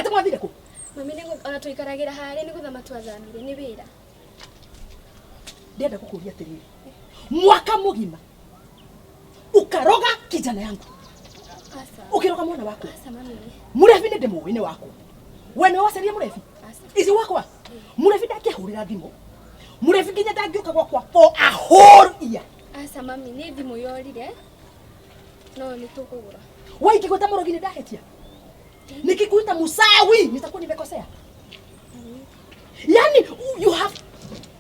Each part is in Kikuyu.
Atĩ mwathire kũ? Mami nĩ ona tũikaragĩra harĩa nĩ gũthama twathamire nĩ wĩra. Ndĩrenda gũkũria atĩrĩrĩ. Mwaka mũgima ukaroga kijana yangu. Aca. Ũkĩroga mwana wakwa. Aca mami. Mũrebi nĩ ndĩmũĩ nĩ wakwa. We nĩwe wacaria mũrebi? Aca. Ici wakwa. Mũrebi ndangĩhũrĩra thimũ. Mũrebi nginya ndangĩũka gwakwa for a whole year. Aca mami nĩ thimũ yorire no nĩ tũkũgũra. Wewe ingĩgwĩta mũrogi nĩ ndahĩtia? Nikikuita musawi nitakuwa nimekosea? Yani you have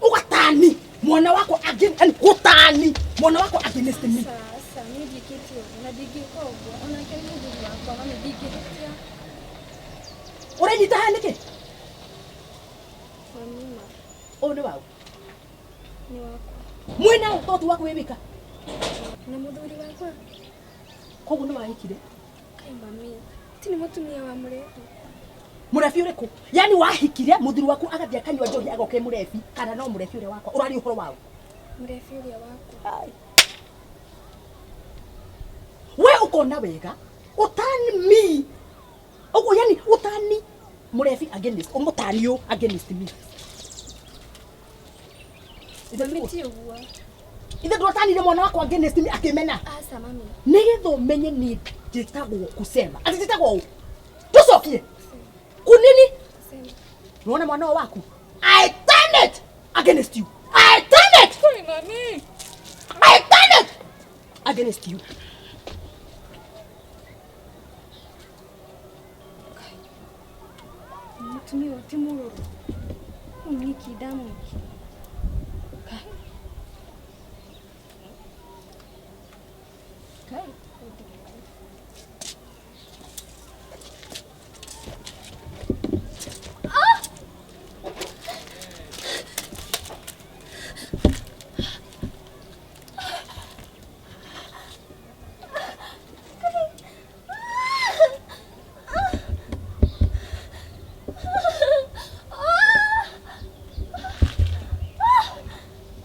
ugatani mwana wako again, yani gutani mwana wako against me. Aca aca niĩ ndiĩkĩte ũguo na ndingĩka ũguo onake nĩ mũthuri wakwa mami ndingĩhĩtia. Ũrenyita haha nĩkĩ? Mami ma Ũyũ nĩ waũ? nĩ wakwa. Mwĩna ũ to ti waku wĩ wika? Na mũthuri wakwa. Koguo nĩ wahikire? Kai mami ti nĩ mũtumia wa mũrebi. Mũrebi ũrĩkũ? Yani wahikire mũthuri waku agathiĩ akanyua njohi agoka e mũrebi kana no mũrebi ũrĩa wakwa? Ũraria ũhoro waũ? Mũrebi ũrĩa wakwa. Ai. We ũkona wega ũtani me ũguo, yani ũtani mũrebi against ũmũtani ũ against me. Ithe Mami ti ũguo. Ithe ndwatanire mwana wakwa against me akĩmena. Aca mami. Nĩgetha ũmenye niĩ njĩtagwo kusema atĩ njĩtagwo ũ tũcokie kunini. Sema. Nĩwona mwana ũyũ waku, I turn it against you. I turn it. Sorry mami. I turn it against you. Mũtumia ũyũ ti mũrũrũ. Ũyũ nĩkĩ ndamwĩkire? Kai. Kai.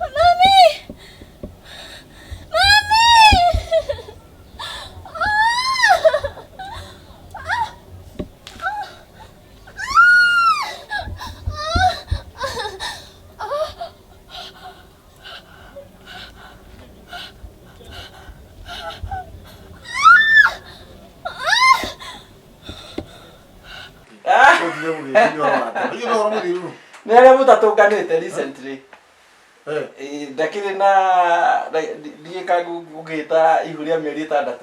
Mami! Mami! Nĩ arĩa mũtatũnganĩte recently. Ĩ, ndakĩrĩ na ndiĩ ka ngũgĩta ihu rĩa mĩeri 6.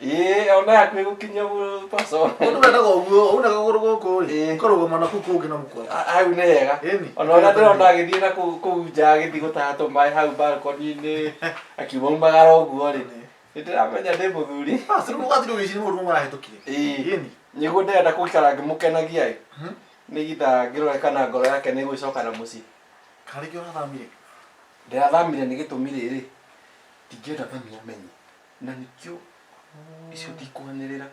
Ĩ, ona hakuhĩ gũkinya paco. Mũndũ wendaga ũguo una kagũrũ gũkũ rĩ, ũkarũgama na kũu kũngĩ na mũkwa. Hau nĩ hega. Ĩni. Ona ũrĩa ndĩrona agĩthiĩ na kũu nja agĩthiĩ gũtaha tũmaĩ hau balcony-inĩ akiumaumagara ũguo rĩ, nĩ ndĩramenya ndĩ mũthuri. Ah, sio mũgathiĩ ũgĩciria mũndũ marahĩtũkire. Ĩĩ. Ĩni. Nĩguo ndĩrenda gũikara ngĩmũkenagia ĩ, nĩgetha ngĩrore kana ngoro yake nĩ ĩgũgĩcoka na mũciĩ. Kana rĩngĩ ũrathamire? Ndĩrathamire nĩ gĩtũmi rĩrĩ, ndingĩenda mami amenye na nĩkĩo icio ndikwanĩrĩra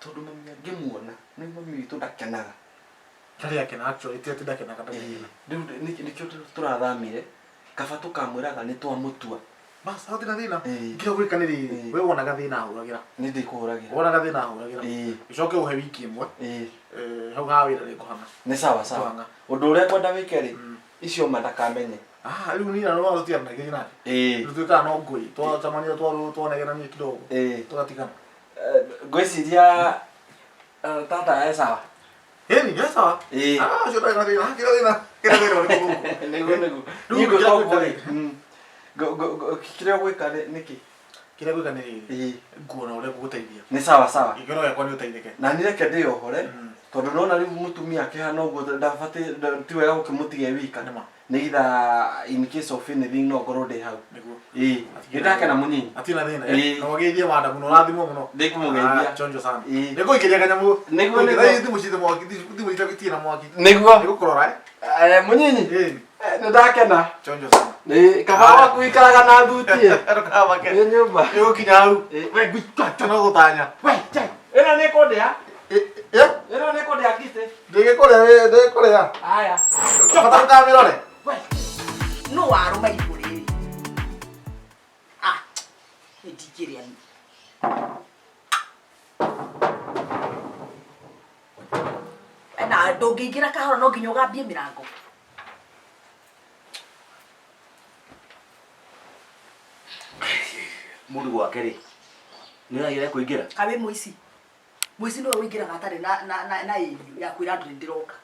tondũ mami angĩmuona nĩ mami witũ ndakenaga. Ndarĩ akena actually, ti atĩ ndakenaga, ndarĩ akena. Rĩu nĩkĩo tũrathamire, kaba tũkamwĩraga nĩ twamũtua. Bas, hatirĩ na thĩna. Ĩĩ. Kĩrĩa ũgwĩka nĩ rĩrĩ, Ĩĩ. we wonaga thĩna ahũragĩra. Nĩ ndĩkũhũragĩra. Wonaga thĩna ahũragĩra. Ĩĩ. Ũcoke ũhe wiki ĩmwe. Ĩĩ. Hau ha wĩra nĩ ngũhang'a. Nĩ sawa sawa. Ngũhang'a. Ũndũ ũrĩa ngwenda wĩke rĩ, icio ma ndakamenye. Ah, rĩu niĩ na no tũtiaranagĩria nake. Ĩĩ. Rĩu twĩkaga no ngũi, twacemania twanegenania kidogo. Ĩĩ. Tũgatigana. Ngwĩciria tata e sawa. Ĩni, e sawa. Ĩĩ. Ah, ũcio ndarĩ na thĩna, kĩrĩa thĩna, kĩrĩa thĩna ũrĩkũ gũkũ? Nĩguo nĩguo. Rĩu Niĩ ngwĩka kĩrĩa ũguo rĩ, ngwĩka rĩ. Kĩrĩa ũgwĩka nĩkĩ? Kĩrĩa ngwĩka nĩ rĩrĩ. Ĩĩ. Nguona ũrĩa ngũgũteithia. Nĩ sawa sawa. Gĩkeno gĩakwa nĩ ũteithĩke. Na niĩ reke ndĩyohore, tondũ nona rĩu mũtumia akĩhana ũguo ndabatiĩ, ti wega gũkĩmũtiga e wika. Nĩma. Nĩgetha in case of anything no ngorwo ndĩ hau. Nĩguo. Ĩĩ. Nĩ ndakena mũnyinyi. Hatirĩ na thĩna. Ĩĩ. Na ũgeithie madam mũno, ũrathimwo mũno. Ndĩkũmũgeithia. Ah, chonjo sana. Ĩĩ. Nĩngũikĩria kanyamũ. Nĩguo, nĩguo. Thaa ici thimũ citũ mwaki, thimũ citũ itirĩ na mwaki. Nĩguo. Nĩngũkũrora, eh? Mũnyinyi. Ĩĩ. Nĩ ndakena. Chonjo sana. Nĩ kaba waku ikaraga na thuti. Ndũkamake. Nĩ nyũmba. Nĩgũkinya hau. Ĩĩ. We ngui no gũtanya. We, che. Ĩno nĩ kũndĩa. Ĩ? Ĩno nĩ kũndĩa ngitĩ. Ndĩgĩkũrĩa, ndĩgĩkũrĩa. Haya. Bata ndũkamĩrore. We. No warũma irigũ rĩrĩ. Ah, nĩ ndingĩrĩa niĩ. Ndũngĩingĩra kahora no nginya ũgambie mĩrango. Mũndũ gwake rĩ nĩ ũragĩra kũingĩra Kawe mũici. Mũici nĩwe ũingĩraga atarĩ na ĩrio ya kwĩra andũ nĩndĩroka.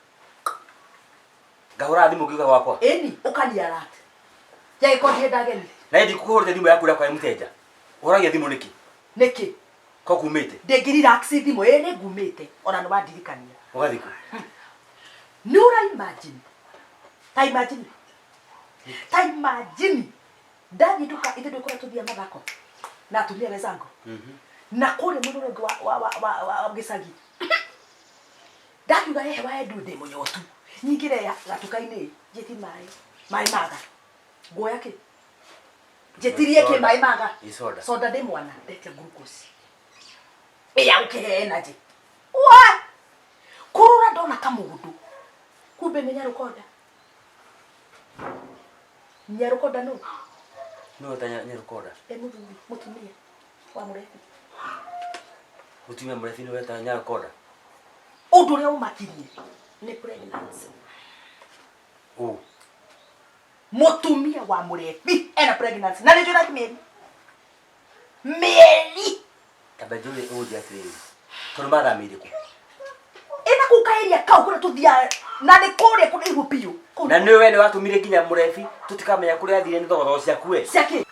Ngahũra thimũ ngĩũka gwakwa. Ĩni ũkania alert. Jagĩkorwo ndĩrenda ageni. Na ndikũhũrĩte thimũ yaku ĩrĩa kwa mũteja. Ũhoragia thimũ nĩkĩ? Nĩkĩ? Ko kumĩte? Ndĩngĩ relax thimũ ĩ nĩ ngumĩte ona nĩ wandirikania. Ũgathiĩ kũ? Nĩ ũra imagine. Ta imagine. Ta imagine. Ndathiĩ nduka ithuĩ ndũkora tũthiaga mathako na atumia wenzangu. Na kũrĩa mwena ũrĩa ũngĩ wa gĩcagi. Ndakiuga hehe wa Edu ndĩ mũnyotu. Nyingĩre gatuka-inĩ njĩti maĩ. Maĩ maga. Nguoya kĩ? Njĩtirie kĩ maĩ maga? Soda. Soda ndĩ mwana ndetia glucose. Ĩya ũkĩhe energy. Wa! Kũrora ndona kamũndũ. Kumbe nĩ Nyarũkonda. Nyarũkonda nũ? Nũ ta Nyarũkonda? E mũthuri, mũtumia wa mũrebi. Mũtumia mũrebi nĩwe ta Nyarũkonda? Ũndũ ũrĩa ũmakirie nĩ pregnancy. Ũ. Mũtumia wa mũrebi ena pregnancy. Na nĩ njũĩ nake mĩeri. Mĩeri. Tamba njũrie ũnjĩre atĩrĩrĩ. Tondũ mathamĩire kũ? Ĩna kũu kaeria kau kũrĩa tũthiaga na nĩ kũrĩa kũraihu biũ. Na nĩwe we nĩ watũmire nginya mũrebi tũtikamenya kũrĩa athire nĩ thogothogo ciaku we. Cia kĩ?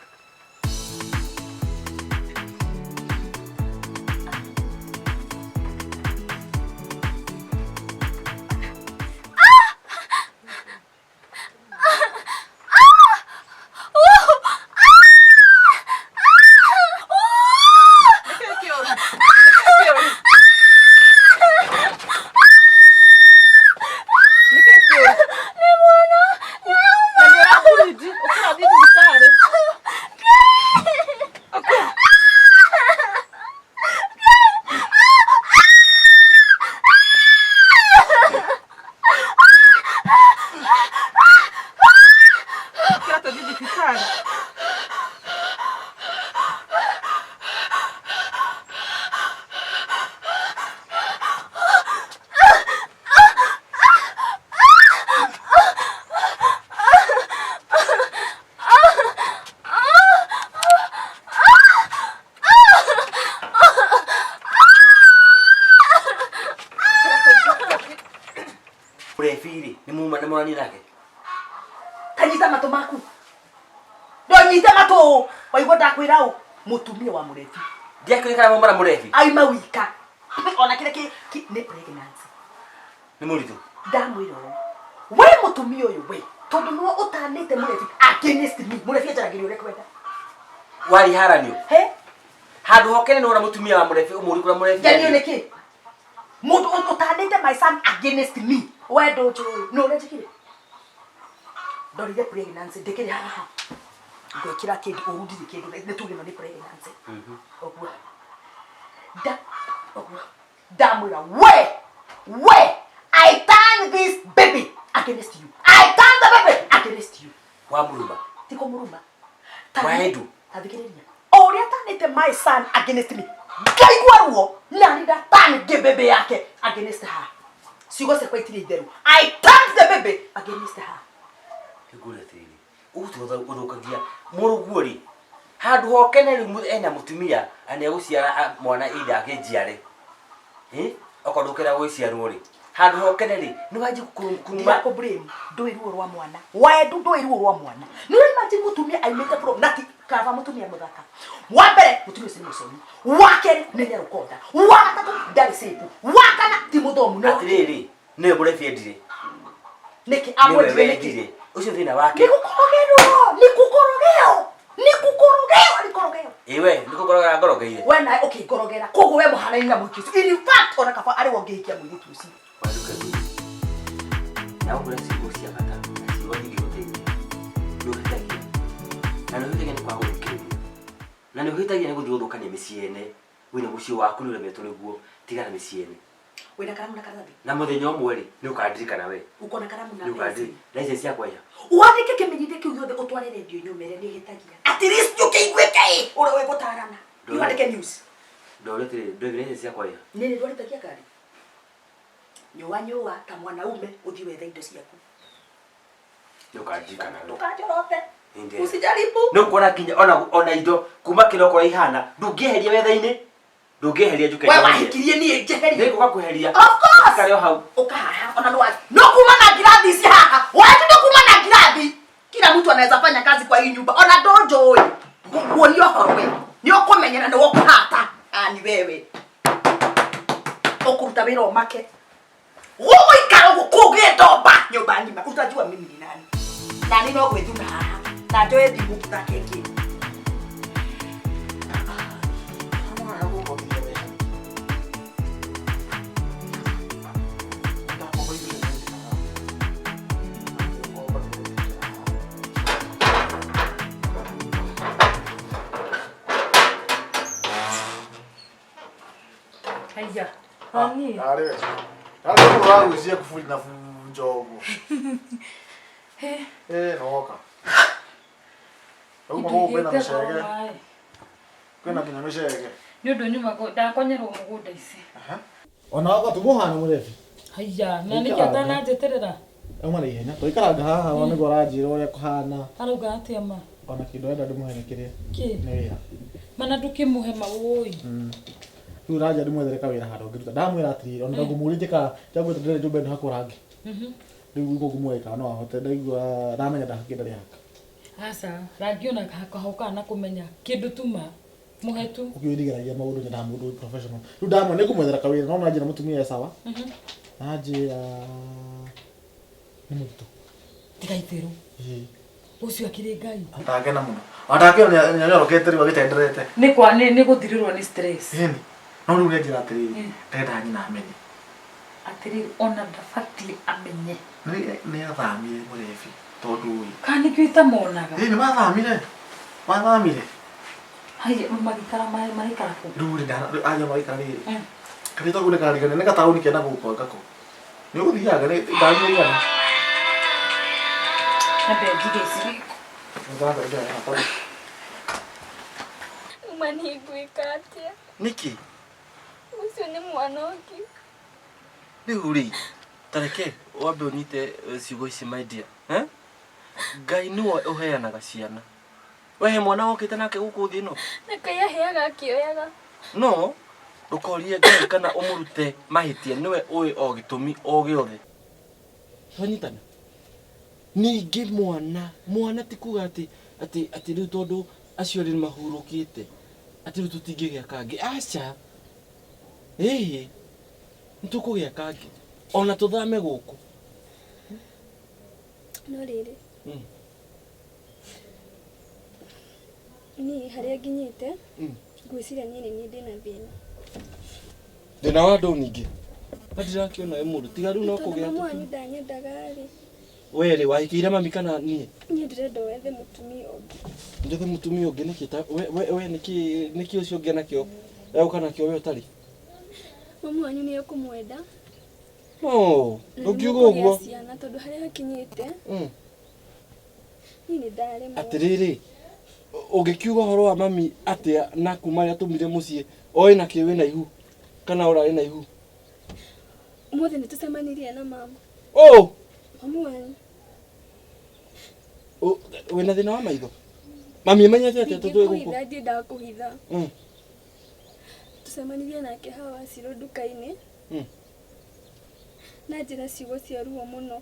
Mũrebi-rĩ, nĩ muma nĩ mũrani nake? Kanyita matũ maku. Ndonyite matũ. Waigua ndakwĩra ũ? Mũtumia wa mũrebi. Ndiakĩũĩ kana mauma na mũrebi? Aima wika. Ona kĩrĩa nĩ pregnancy. Nĩ mũritũ? Ndamwĩra ũũ. We mũtumia ũyũ we, tondũ nĩwe ũtanĩte mũrebi against me. Mũrebi anjaragĩria ũrĩa kwenda. Wari haranio? He? Handũ hokene nĩ wona mũtumia wa mũrebi ũmũri kũrĩa mũrebi Njanio athiĩ. nĩkĩ? Mũndũ ũtanĩte my son against me. We ndũnjũĩ. Nũ ũrĩa njĩkire? Ndorire pregnancy ndĩkĩrĩ haha. Ngwĩkĩra kĩndũ ũru ndirĩ kĩndũ nĩ tuge ĩno nĩ pregnancy. Ũguo. Da ũguo. Ndamwĩra we I turn this baby against you. I turn the baby against you. Wa mũruma. Ti kũmũruma. Wa Edu. Ta thikĩrĩria. O ũrĩa atanĩte my son against me. Ngaigua ruo na nĩ ndatani baby yake against her. Ciugo ciakwa itirĩ itheru. I turned the baby against her. Ngũria atĩrĩrĩ, ũguo ũthũkagia mũrũguo rĩ, handũ hokene rĩu ena mũtumia na nĩegũciara mwana either akĩnjiare. Okorwo ndũkĩenda gũgĩciarwo rĩ, handũ hokene rĩ, nĩ wanjie kũruma. Ndirakũ blame, ndũĩ ruo rwa mwana. Wendu ndũĩ ruo rwa mwana. Nĩ ũra imagine mũtumia aimĩte from na ti kaba mũtumia mũthaka. Wa mbere mũtumia ũcio nĩ mũcori. Wa kerĩ nĩ Nyarũkonda. Wa gatatũ ndarĩ safe. Wa kana ti mũthomu. Nĩ wa Atĩrĩrĩ, nĩwe mũrebi endire. Nĩkĩ Nĩwe amwendire nĩkĩ? wendire. Ũcio thĩna wake. Nĩ gũkorogerwo, nĩ gũkorogeo. Nĩ gũkorogeo, nĩ gũkorogeo. Ĩ we, nĩ kũngorogera ngorogeire. We nawe ũkĩngorogera. Koguo we mũhanaine na mũhiki ũcio. In fact, ona kaba arĩ we ũngĩhikia mũirĩtu ũcio. Na ũkũrĩa ciugo cia bata na ciugo ingĩgũteithia. Nĩ ũhĩtagia. Na nĩ ũhĩtagia nĩ kwaga gũthikĩrĩria. Na nĩ ũhĩtagia nĩ gũthiĩ gũthũkania mĩciĩ ene. Wĩna mũciĩ waku nĩ ũremetwo nĩguo, tigana mĩciĩ ene. Wĩna karamu na karatathi? Na mũthenya ũmwe rĩ, nĩ ũkandirikana we. Uko na karamu na Nĩ ũkandirikana. pencil. License yakwa ĩha. Wandĩke kĩmenyithia kĩu gĩothe ũtware redio-inĩ ũmere nĩ hĩtagia. At least ũkĩiguĩke ĩ, ũrĩa wĩgũtarana. Ndore. Wandĩke news. Ndore atĩrĩrĩ, ndore license yakwa ĩha. Nĩ nĩ ndwarĩtagia ngari? Nyũa nyũa ta mwanaume ũthiĩ wethe indo ciaku. Ndũkanjikana. Ndũkanjorote. Nĩ Usijaribu. Nĩ ũkuona nginya ona indo kuma kĩroko ihana ndũngĩeheria metha-inĩ ndũngĩeheria njuke. We wahikirie niĩ njeherie. Nĩngũka kweheria. Of course. Ikare o hau. Uka haha ona no no kuma na ngirathi ici haha. Wewe ndo kuma na ngirathi. Kila mtu anaweza fanya kazi kwa hii nyumba. Ona ndonjũĩ. Nguonia ũhoro we. Nĩ ũkũmenyera nĩ ũkũhata. Ah ni wewe. Ũkũruta wĩra ũmake. Gũgũikara ũguo kũgĩtomba nyũmba ng'ima. Utajua mimi ni nani. Na nĩ no gwĩthuna haha. Na njoe thimũ thake ĩngĩ. Haya. Ani. Arĩ. Arĩ ũragũcia kuburi na njogu. Eh, noka. Rĩu magũgũ kwĩna mĩcege. Kwĩna nginya mĩcege. Nĩ ũndũ nyuma ndakonyerwo mũgũnda ici. Ona wakwa tumuhana mũrebi. Haya, na nĩkĩ atananjĩtĩrĩra? Auma na ihenya. Tũikaranga haha ona nĩguo aranjĩra ũrĩa kũhana. Arauga atĩa ma? Ona kĩndũ arenda ndĩmũhe nĩ kĩrĩa. Kĩ? Nĩ wĩra. Mana ndũkĩmũhe mawũi. Rĩu ũranjĩra ndĩmwethere kawĩra handũ angĩruta. Ndamwĩra atĩrĩrĩ, ona ngũmũria njĩkaga njagwĩta ndĩrĩ nyũmba ĩno hakwo rangi. Rĩu gũkũ ngũmũhe kana no ahote ndaigua ndamenya ndakĩenda rĩhaka. Aca, rangi ona kahokaga na kũmenya kĩndũ tuma mũhe tu. Ũkĩrigeragia maũndũ nyendaga mũndũ professional. Rĩu ndamwĩra nĩngũmwethera kawĩra no nanjĩra mũtumia e sawa. Nanjĩra nĩ mũritũ. Tiga itherũ. Ĩĩ. Ũcio akĩrĩ Ngai. Ndakena mũno. Ona ndakĩona nĩanyorokete rĩu agĩtenderete. Nĩ kwa nĩ gũthirĩrwo nĩ stress. Ĩni. No rĩu nĩanjĩra atĩrĩrĩ, ndenda nyina amenye. Atĩrĩrĩ ona ndabatiĩ amenye. Nĩ athamire mũrebi tondũ ĩ. Kana nĩkĩo itamonaga. Ĩĩ nĩ mathamire. Mathamire. Haya magĩikara maraikara kũ? Rĩu rĩ aja magĩikara rĩrĩ. Kanitha kũu nĩkarigania nĩ gataũni kena gũkũ ngako. Nĩ ũgũthiaga nĩ ngari ĩigana. Nyambe njige ici gĩko. Uma nĩ ngwĩka atĩa? Nĩkĩ? Ũcio nĩ mwana ũngĩ. Rĩu rĩ, ta reke wambe ũnyite ciugo ici my dear. Eh? Ngai nĩwe ũheanaga ciana. We he mwana wokĩte nake gũkũ thĩ ĩno? Na Ngai aheaga akĩoyaga. No, ndũkorie Ngai kana ũmũrute mahĩtia nĩwe ũĩ o gĩtũmi o gĩothe. Twanyitana? Ningĩ mwana ti kuga atĩ atĩ atĩ rĩu tondũ acio erĩ nĩmahurũkĩte atĩ rĩu tũtingĩgĩa kangĩ. Aca. Ĩhĩ. Nĩtũkũgĩa kangĩ. Ona tũthame gũkũ. No rĩrĩ. Niĩ harĩa nginyĩte, ngwĩciria niĩ nĩ niĩ ndĩna thĩna. Thĩna wa ndũ ningĩ? Ndirakĩona wĩ mũndũ. Tiga rĩu no Tondũ kũgĩa mamu wanyu ndanyendaga rĩ. We rĩ, wahikĩire mami kana niĩ? Niĩ ndĩrenda wethe mũtumia ũngĩ. Njethe mũtumia ũngĩ nĩkĩ? Ta we nĩkĩ ũcio ũngĩ enakĩo? Egũka nakĩo we ũtarĩ? Mamu wanyu nĩ ekũmwenda. No, Na ndũngiuga nĩmũkũgĩa ũguo. ciana tondũ harĩa hakinyĩte. Niĩ nĩ ndaremwo. Atĩrĩrĩ, ũngĩkiuga ũhoro wa mami atĩa na kuma rĩrĩa tũmire mũciĩ oĩ nakĩ wĩna ihu kana ũrarĩ na ihu? Ũmũthĩ nĩ tũcemanirie na mama. Ũ! Mamu wanyu. Wĩna thĩna wa maitho? Mami amenyete atĩa tondũ wĩ gũkũ? Ndingĩkũhitha, ndiendaga kũhitha. Tũcemanirie nake haha Wacirũ nduka-inĩ. Na njĩra ciugo cia ruo mũno.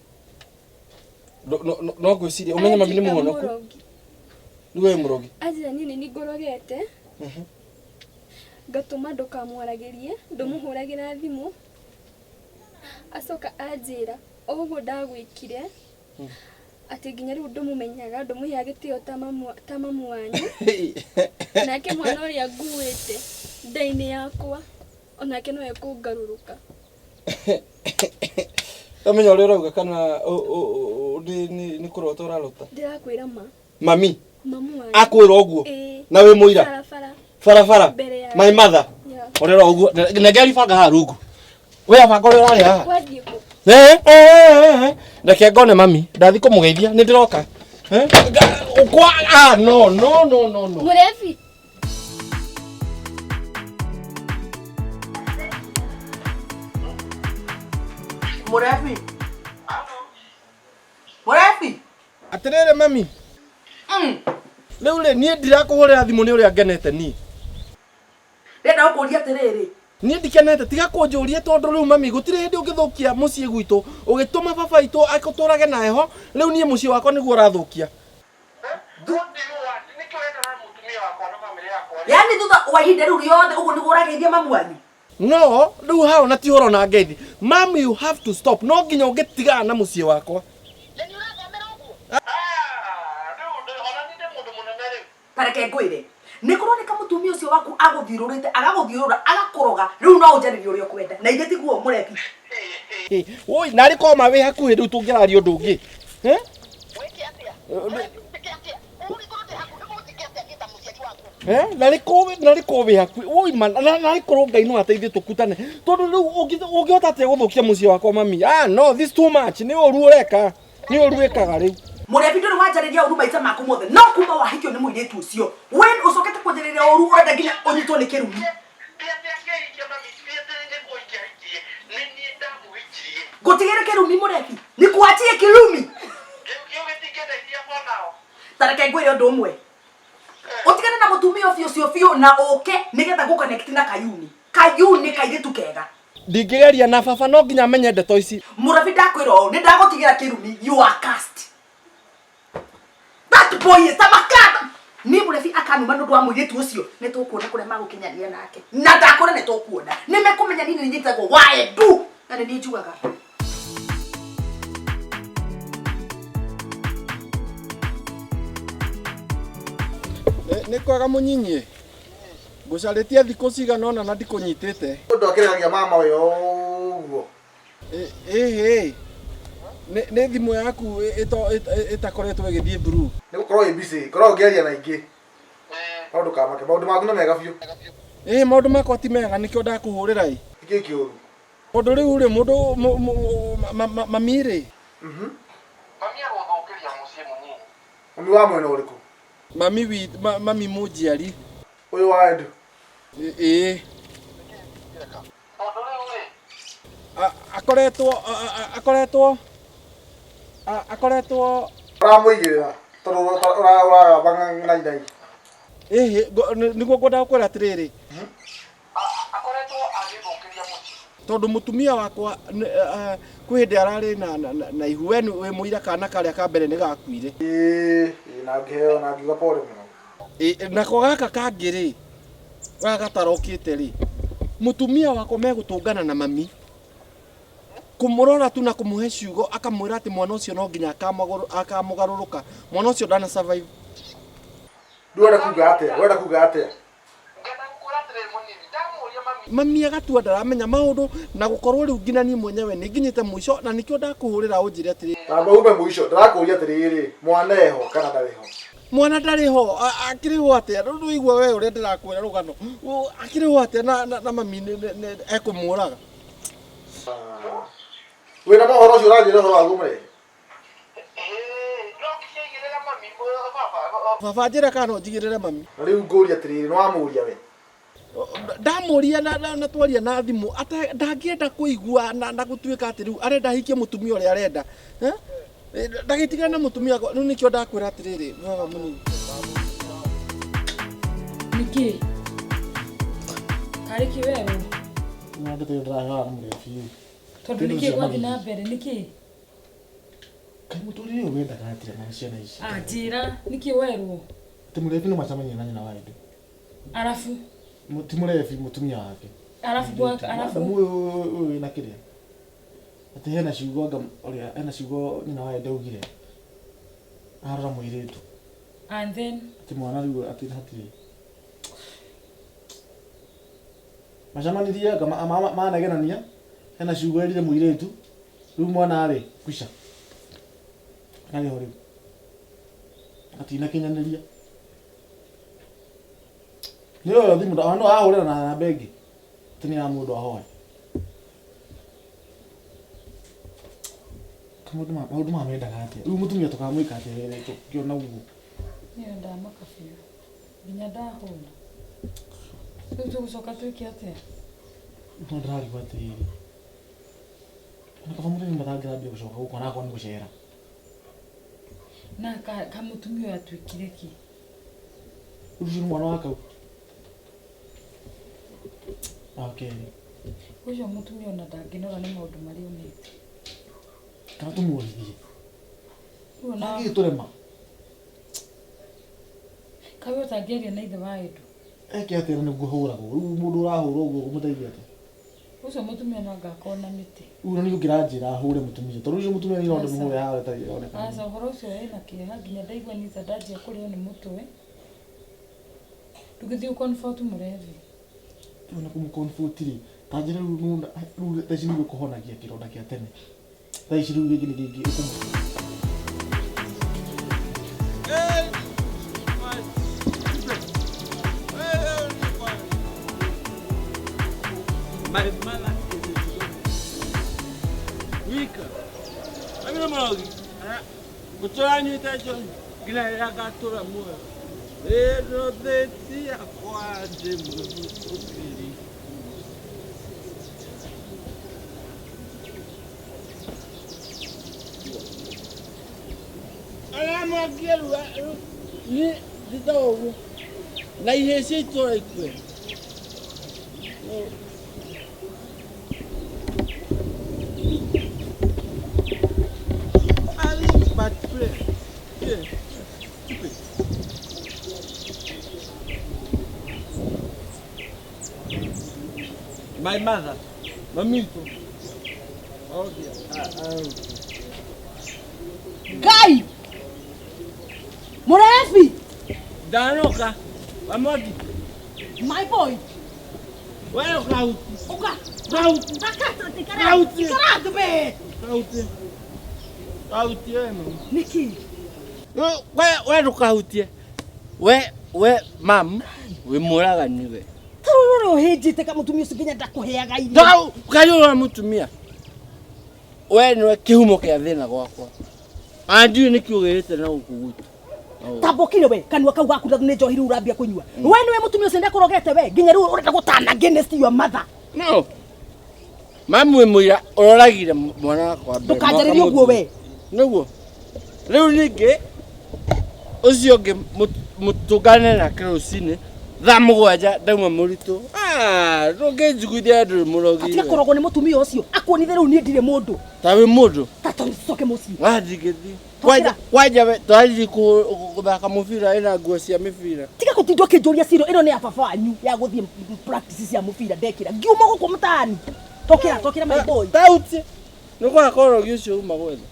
No ngwĩciria ũmenye mami nĩ Anjĩta mũhonoku. mũrogi. Rĩu we mũrogi. Anjĩra niĩ nĩ niĩ ngũrogete. Ngatũma ndũkamwaragĩrie, ndũmũhũragĩra thimũ. Acoka anjĩra o ũguo ndagwĩkire, atĩ nginya rĩu ndũmũmenyaga, ndũmũheaga gĩtĩo ta mamu wanyu. Nake mwana ũrĩa nguĩte nda-inĩ yakwa, onake no ekũngarũrũka. Ũramenya ũrĩa ũrauga kana nĩ kũrota ũrarota? Ndĩrakwĩra ma. Mami? Mamu wanyu. Akwĩra ũguo? Ĩĩ. Na wĩ mũira? Barabara. Barabara? Mbere ya. My mother? Yeah. Ũrĩa ũrauga ũguo? Nengera ibanga haha rungu. We abanga ũrĩa ũrarĩa haha. Wathiĩ kũ? Reke ngone mami, ndathi kũmũgeithia, nĩ ndĩroka. Kwa, no, no, no, no, no. Mũrebi. Mũrebi. Mũrebi. Atirĩrĩ mami. Rĩu rĩ niĩ ndirakũhũrĩra thimũ nĩ ũrĩa ngenete niĩ. Ndĩrenda gũkũria atĩrĩrĩ. Niĩ ndikenete tiga kũnjũria tondũ rĩu mami gũtirĩ hĩndĩ ũngĩthũkia mũciĩ gwitũ ũgĩtũma baba witũ akũtũrage na heho rĩu niĩ mũciĩ wakwa nĩguo ũrathũkia. Yaani thutha wa ihinda rĩu rĩothe ũguo nĩguo ũrageithia mamu wanyu? No rĩu hao na ti ũhoro na ngeithi. Mami you have to stop. No nginya ũngĩtigana na mũciĩ wakwa. Ta reke ngwĩre. Nĩ kũroneka mũtumia ũcio waku agũthiũrũrĩte agagũthiũrũra agakũroga rĩu no ũnjarĩrie ũrĩa ũkwenda na ithe tiguo mũrebi. Oi narĩ korwo ma wĩ hakuhĩ rĩu tũngĩararia ũndũ ũngĩ. Eh? Eh, narĩ korwo wĩ hakuhĩ oi ma narĩ korwo Ngai no ateithie tũkutane tondũ rĩu ũngĩhota atĩa gũthũkia mũciĩ wakwa mami? Ah no, this too much. Nĩ ũru ũreka. Nĩ ũru wĩkaga rĩu. Mũrebi ndũrĩ wanjarĩria ũru maita maku mothe no kuma wahikio nĩ mũirĩtu ũcio we ũcokete kwanjarĩria ũru ũrenda nginya ũnyitwo nĩ kĩrumi. Ngũtigĩre kĩrumi mũrebi nĩkuachie kĩrumi. Ta reke ngwĩre ũndũ ũmwe. Ũtigane na mũtumia ũcio ũcio biũ na ũke nĩgetha gũ connect na Kayuni. Kayuni kairĩtu kega. Ndingĩgeria na baba no nginya amenye ndeto ici. Mũrebi ndakwĩra ũũ nĩ ndagũtigĩra kĩrumi you are cast. That boy is tamakata. Niĩ mũrebi akanuma nĩ ũndũ wa mũirĩtu ũcio nĩ tũkuona kũrĩa magũkinyania nake. Na ndakũra nĩ tũkuona. Nĩ mekũmenya niĩ nĩ nyitagwo waendu. Na nĩ niĩ njugaga. Nĩ kwega mũnyinyi. Ngũcarĩtie thikũ cigana ũna na ndikũnyitĩte. Mũndũ akĩregagia mama ũyũ ũguo. Ĩhĩ. Nĩ thimũ yaku ĩtakoretwo ĩgĩthiĩ through. Nĩ gũkorwo ĩ busy, ngoragwo ngĩaria na ingĩ. No ndũkamake, maũndũ maku nĩ mega biũ. Ĩĩ maũndũ makwa ti mega nĩkĩo ndakũhũrĩra ĩ. Nĩkĩĩ kĩũru? Tondũ rĩu rĩ mũndũ mami rĩ. Mami agũthũkĩria mũciĩ mũnini. Mami wa mwena ũrĩkũ? Mami wi mami mũnjiari. Ũyũ wa Edu? Ĩĩ. Akoretwo akoretwo akoretwo ũramũigĩrĩra tondũ ũragamba ng'ainai. Ĩhĩ nĩguo ngwendaga gũkwĩra atĩrĩrĩ. Akoretwo agĩthũkĩria mũciĩ. Tondũ mũtumia wakwa kwĩ hĩndĩ ararĩ na ihu we wĩ mũira kana karĩa ka mbere nĩ gakuire. Ĩĩ na ngĩheo na ngiuga pole mũno. Nako gaka kangĩ rĩ gaka gatarokĩte rĩ mũtumia wakwa megũtũngana na mami kũmũrora tu na kũmũhe ciugo akamwĩra atĩ mwana ũcio no nginya akamũgarũrũka mwana ũcio ndana survive. Ndũrenda kuga atĩa? Ũrenda kuga atĩa? Mami agatua ndaramenya maũndũ na gũkorwo rĩu nginya niĩ mwenyewe nĩ nginyĩte mũico na nĩkĩo ndakũhũrĩra ũnjĩre atĩrĩ. Tamba ume mũico ndĩrakũria atĩrĩrĩ mwana eho kana ndarĩ ho? Mwana ndarĩ ho akĩrĩ ho atĩa? Rĩu ndũigua we ũrĩa ndĩrakwĩra rũgano akĩrĩ ho atĩa na mami ekũmũraga. Wĩna mohoro ũcio ũranjĩra ũhoro waguo mũrehe? Baba njĩra kana no njigĩrĩre mami. Na rĩu ngũria atĩrĩrĩ nĩ wamũria we? Ndamũria na twaria na thimũ ndangĩenda kũigua na gũtuĩka atĩ rĩu arenda ahikie mũtumia ũrĩa arenda. Ndagĩtigana na mũtumia rĩu nĩkĩo ndakwĩra atĩrĩrĩ baba mũnini. Nĩkĩ? Karĩ kĩ werũ? Nĩ ndeto ĩyo ndĩraheaga nĩ mũrebi. Tondũ nĩkĩ gwathiĩ na mbere nĩkĩ? Kaĩ mũtũrĩre ũyũ wendaga atĩa na ciana ici? Ah, njĩra nĩkĩ werwo? Atĩ mũrebi no macemanie na nyina wa Edu. Arabu? Ti mũrebi mũtumia wake. Arabu gwaka arabu. Ũyũ ũyũ wĩna kĩrĩa? Atĩ hena ciugo anga ũrĩa hena ciugo nyina wa Edu augire. Arora mũirĩtu. And then Atĩ mwana rĩu atĩ hatirĩ. Macemanirie anga manegenania hena ciugo erire mũirĩtu rĩu mwana rĩ kwica. Ndarĩ ho rĩu. Atinakinyanĩria. Nĩ oyo thimũ no ahũrĩra na namba ĩngĩ. Atĩ nĩ ya mũndũ ahoe. Maũndũ maya mendaga atĩa? Rĩu mũtumia tũkamwĩka atĩa tũkĩona ũguo? Niĩ ndamaka biũ. Nginya ndahũna. Rĩu tũgũcoka twĩke atĩa? No ndĩrarigwo atĩrĩrĩ. Na kaba mũthenya matangĩrambia gũcoka gũkũ onakorwo nĩ gũcera. Na kamũtumia ũyũ atuĩkire kĩ? Rĩu ũcio nĩ mwana wa kau. Wa kerĩ. Ũcio mũtumia ona ndangĩnora nĩ maũndũ marĩa onete. Kana tũmuohithie. Rĩu ona Angĩtũrema. Kaĩ we ũtangĩaria na ithe wa Edu? Eke atĩa na nĩguo hũragwo? Rĩu mũndũ ũrahũrwo ũguo ũkũmũteithia atĩa? Ũcio mũtumia no anga akorwo na mĩtĩ. Rĩu na nĩ ũngĩranjĩra hũre mũtumia. Tondũ ũcio mũtumia niĩ no ndĩmũhũre haha ĩtarĩ ĩronekana. Aca ũhoro ũcio wĩna kĩeha nginya ndaigua niĩ ta ndanjia kũrĩo nĩ mũtwe. Ndũgĩthiĩ ũ comfort mũrebi. Rĩu na kũmũ comfort rĩ, ta njĩra rĩu nĩ rĩu thaa ici nĩguo kũhonagia kĩronda kĩa tene. Thaa ici rĩu gĩkĩ nĩ kĩngĩ ũkũmũ. My mother is a Wika. Amina malogi. Gũtũra nyuĩte njohi nginya rĩrĩa ngatũra muoyo. Rĩrũthĩtie kwa ndĩ mũthũkĩri. Arĩa mwakie ni thutha ũguo na ihĩĩ cia itũũra ikue. Ali but pray. Yeah. Stupid. My mother, Mamito. Oh dear. Ngai! Mũrebi! Ndanoka. Wamwaki. My boy! We ũkahuti. Ũka! Kahuti. Ikara Kahuti. ikara thĩ we! Kahuti. Kahuti we mami. Nĩkĩ? We we ndũkahutie. We we mam wĩ mũragani we. Ta rĩu ũrĩa ũhĩnjĩte kamũtumia ũcio nginya ndakũheaga irio. Ndau kayũra mũtumia. We nĩwe kĩhumo kĩa thĩna gwakwa. Ona ndiũĩ nĩkĩ ũgĩrĩte na gũkũ gwitũ. Tamba ũkire we kanua kau gaku nĩ njohi rĩu ũrambia kũnyua. We nĩwe mũtumia ũcio ndakũrogete we nginya rĩu ũrenda gũtana against your mother. No. Mamu wĩ mũira ũroragire mwana wakwa mbere. Ndũkanjarĩrie ũguo we. Nĩguo. Rĩu ningĩ ũcio ũngĩ mũtũngane nake rũcinĩ thaa mũgwanja ndauma mũritũ. Ah, ndũngĩnjiguithia ndũrĩ mũrogi. Atiga kũrogwo nĩ mũtumia ũcio akuonithie rĩu niĩ ndirĩ mũndũ. Ta wĩ mũndũ. Ta tũcoke mũciĩ. Wa ndingĩthiĩ. Kwanja kwanja we twathiĩ gũthaka mũbira ĩna nguo cia mĩbira. Tiga gũtinda ũkĩnjũria ciro ĩno nĩ ya baba wanyu ya gũthiĩ practice cia mũbira ndekĩra. Ngiuma gũkũ mũtaani. Tokĩra tokĩra my boy. Tauti. Nĩ kwaga korogi ũcio uma gwetha.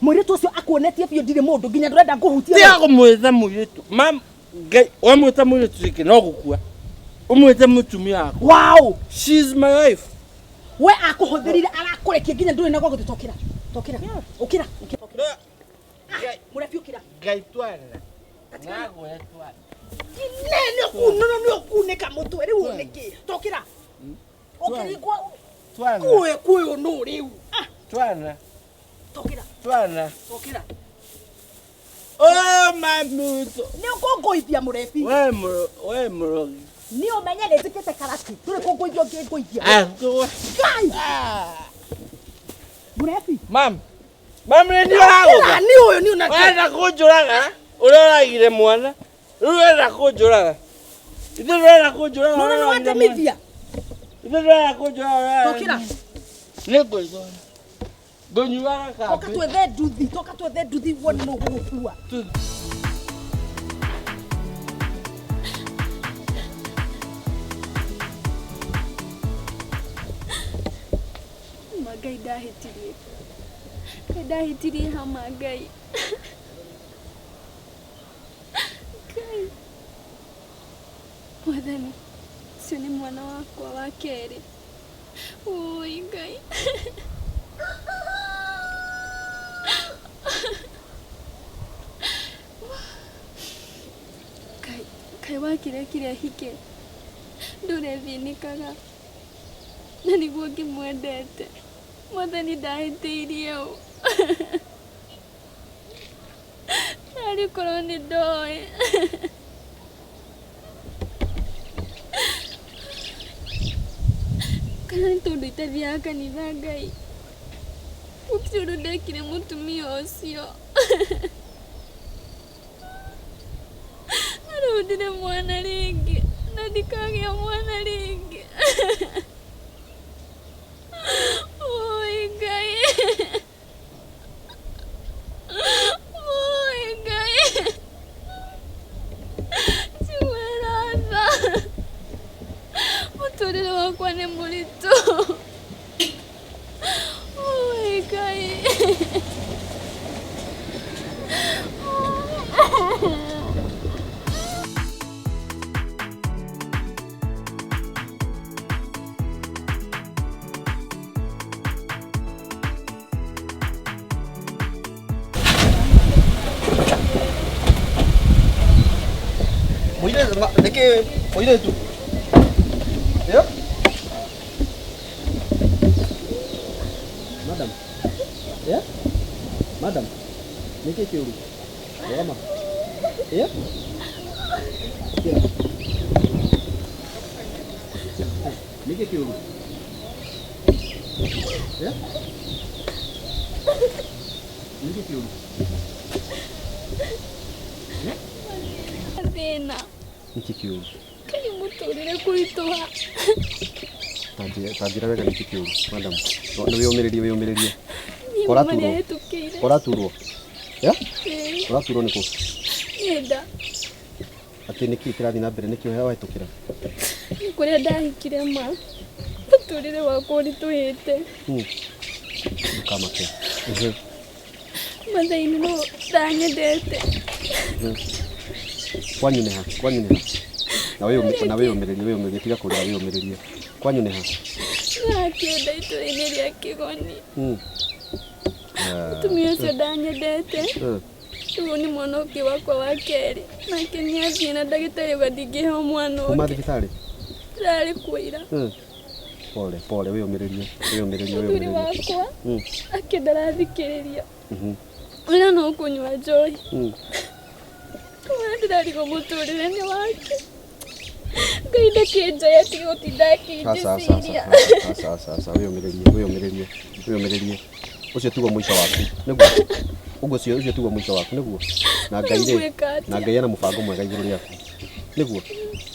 Mũirĩtu ũcio akuonetie biũ ndirĩ mũndũ nginya ndũrenda ngũhutie. Tiga kũmwĩta mũirĩtu. Mam Ngai wamwĩta mũirĩtu rĩngĩ no gũkua. Ũmwĩte mũtumia wakwa. Wow! She's my wife. We akũhũthĩrire arakũrekia nginya ndũrĩ na gwa gũthiĩ tokĩra. Tokĩra. Ũkĩra. Ũkĩra. Mũrebi ũkĩra. Ngai twana. Nagwe twana. Ne nĩ ũkunũrwo nĩ ũkunĩka mũtwe rĩu nĩkĩ? Tokĩra. Ũkĩringwo Twana. kuĩ kuĩ nũ rĩu. Ah, Twana. tokĩra. Twana. Tokĩra. Oh mamuto. Nĩ ũkũngũithia mũrebi. We mũro we mũrogi. Nĩ ũmenye nĩ njĩkĩte karati. Ndũrĩ kũngũithia ũngĩngũithia. Ah, ngũgwe. Ngai! Mũrebi. Mam. Mam nĩ niĩ ũragũtha. Nĩ ũyũ nĩ ũna. Wenda kũnjũraga. Ũroragire mwana. Rĩu ũrenda kũnjũraga. Ithe ndũrenda kũnjũraga. Nona nĩ wandemithia. Ithe ndũrenda kũnjũraga. Tokĩra. Nĩ ngũigua. Ngũnyuaga Toka kambĩ. twethe nduthi. Toka twethe nduthi wone nũ ũgũgũkua. Ma Ngai ndahĩtirie. Ngai ndahĩtirie hama Ngai. Ngai. Mwathani, ũcio nĩ mwana wakwa wa kerĩ. Ũi Ngai. Ngai, Ngai wakĩrekire hike. Ndũrethĩnĩkaga. Na nĩguo ngĩmwendete. Mwathani ndahĩtĩirie ũ. Narĩ korwo nĩ ndoĩ. Kana nĩ tondũ itathiaga kanitha Ngai. Gũtirĩ ũndũ ndekire mũtumia ũcio. Na rĩu ndirĩ mwana rĩngĩ na ndikagĩa mwana rĩngĩ. Oi Ngai. Oi Ngai. Njiguĩra tha. Mũtũrĩre wakwa nĩ mũritũ. Oi Ngai. Mũirĩtu nĩkĩ mũirĩtu? Ĩyo? Madam. Yeah? Madam. Nĩkĩ kĩũru? Rũgama. Ĩyo? Kĩra. Nĩkĩ kĩũru? Yeah? Nĩkĩ kĩũru? Thĩna. Nĩkĩ kĩũru? Ngai mũtũrĩre kũritũha. Ta njĩra wega nĩkĩ kĩũru, madam. Nĩ wĩyũmĩrĩrie wĩyũmĩrĩrie. Niĩ mama Ũraturwo? nĩahĩtũkĩire. Ũraturwo? Yeah? Ĩĩ, Ũraturwo nĩkũ? nĩ nda. Atĩ nĩkĩ kĩrathiĩ na mbere nĩkĩ wahĩtũkĩra? Nĩ kũrĩa ndahikire ma. Mũtũrĩre wakwa ũritũhĩte. Ndũkamake. Mathaini no ndanyendete. Kwanyu nĩ ha? Kwanyu nĩ ha? Na wĩyũmĩrĩrie wĩyũmĩrĩrie tiga kũrĩra wĩyũmĩrĩrie. Kwanyu nĩ ha? Nakĩenda itũra-inĩ rĩa Kĩgoni. Mũtumia ũcio ndanyendete. Rĩu nĩ mwana ũngĩ wakwa wa kerĩ. Nake nĩathiĩ na ndagĩtarĩ auga ndingĩheo mwana Kuma ũngĩ. thibitarĩ? Ndĩrarĩ kuo ira. Pole pole wĩyũmĩrĩrie wĩyũmĩrĩrie Mũthuri wĩyũmĩrĩrie. wakwa ake ndarathikĩrĩria. Wĩra no kũnyua njohi. Ũrĩa ndĩrarigwo mũtũrĩre nĩ wake. Ngai ndakĩnjoya atige gũtinda Aca aca akĩnjĩciria. aca aca aca wĩyũmĩrĩrie wĩyũmĩrĩrie wĩyũmĩrĩrie. Ũcio tiguo mũico waku nĩguo? Ũguo ũcio ũcio tiguo mũico waku nĩguo? Na Ngai rĩ, Ngwĩka atĩa? na Ngai ena mũbango mwega igũrũ rĩaku nĩguo?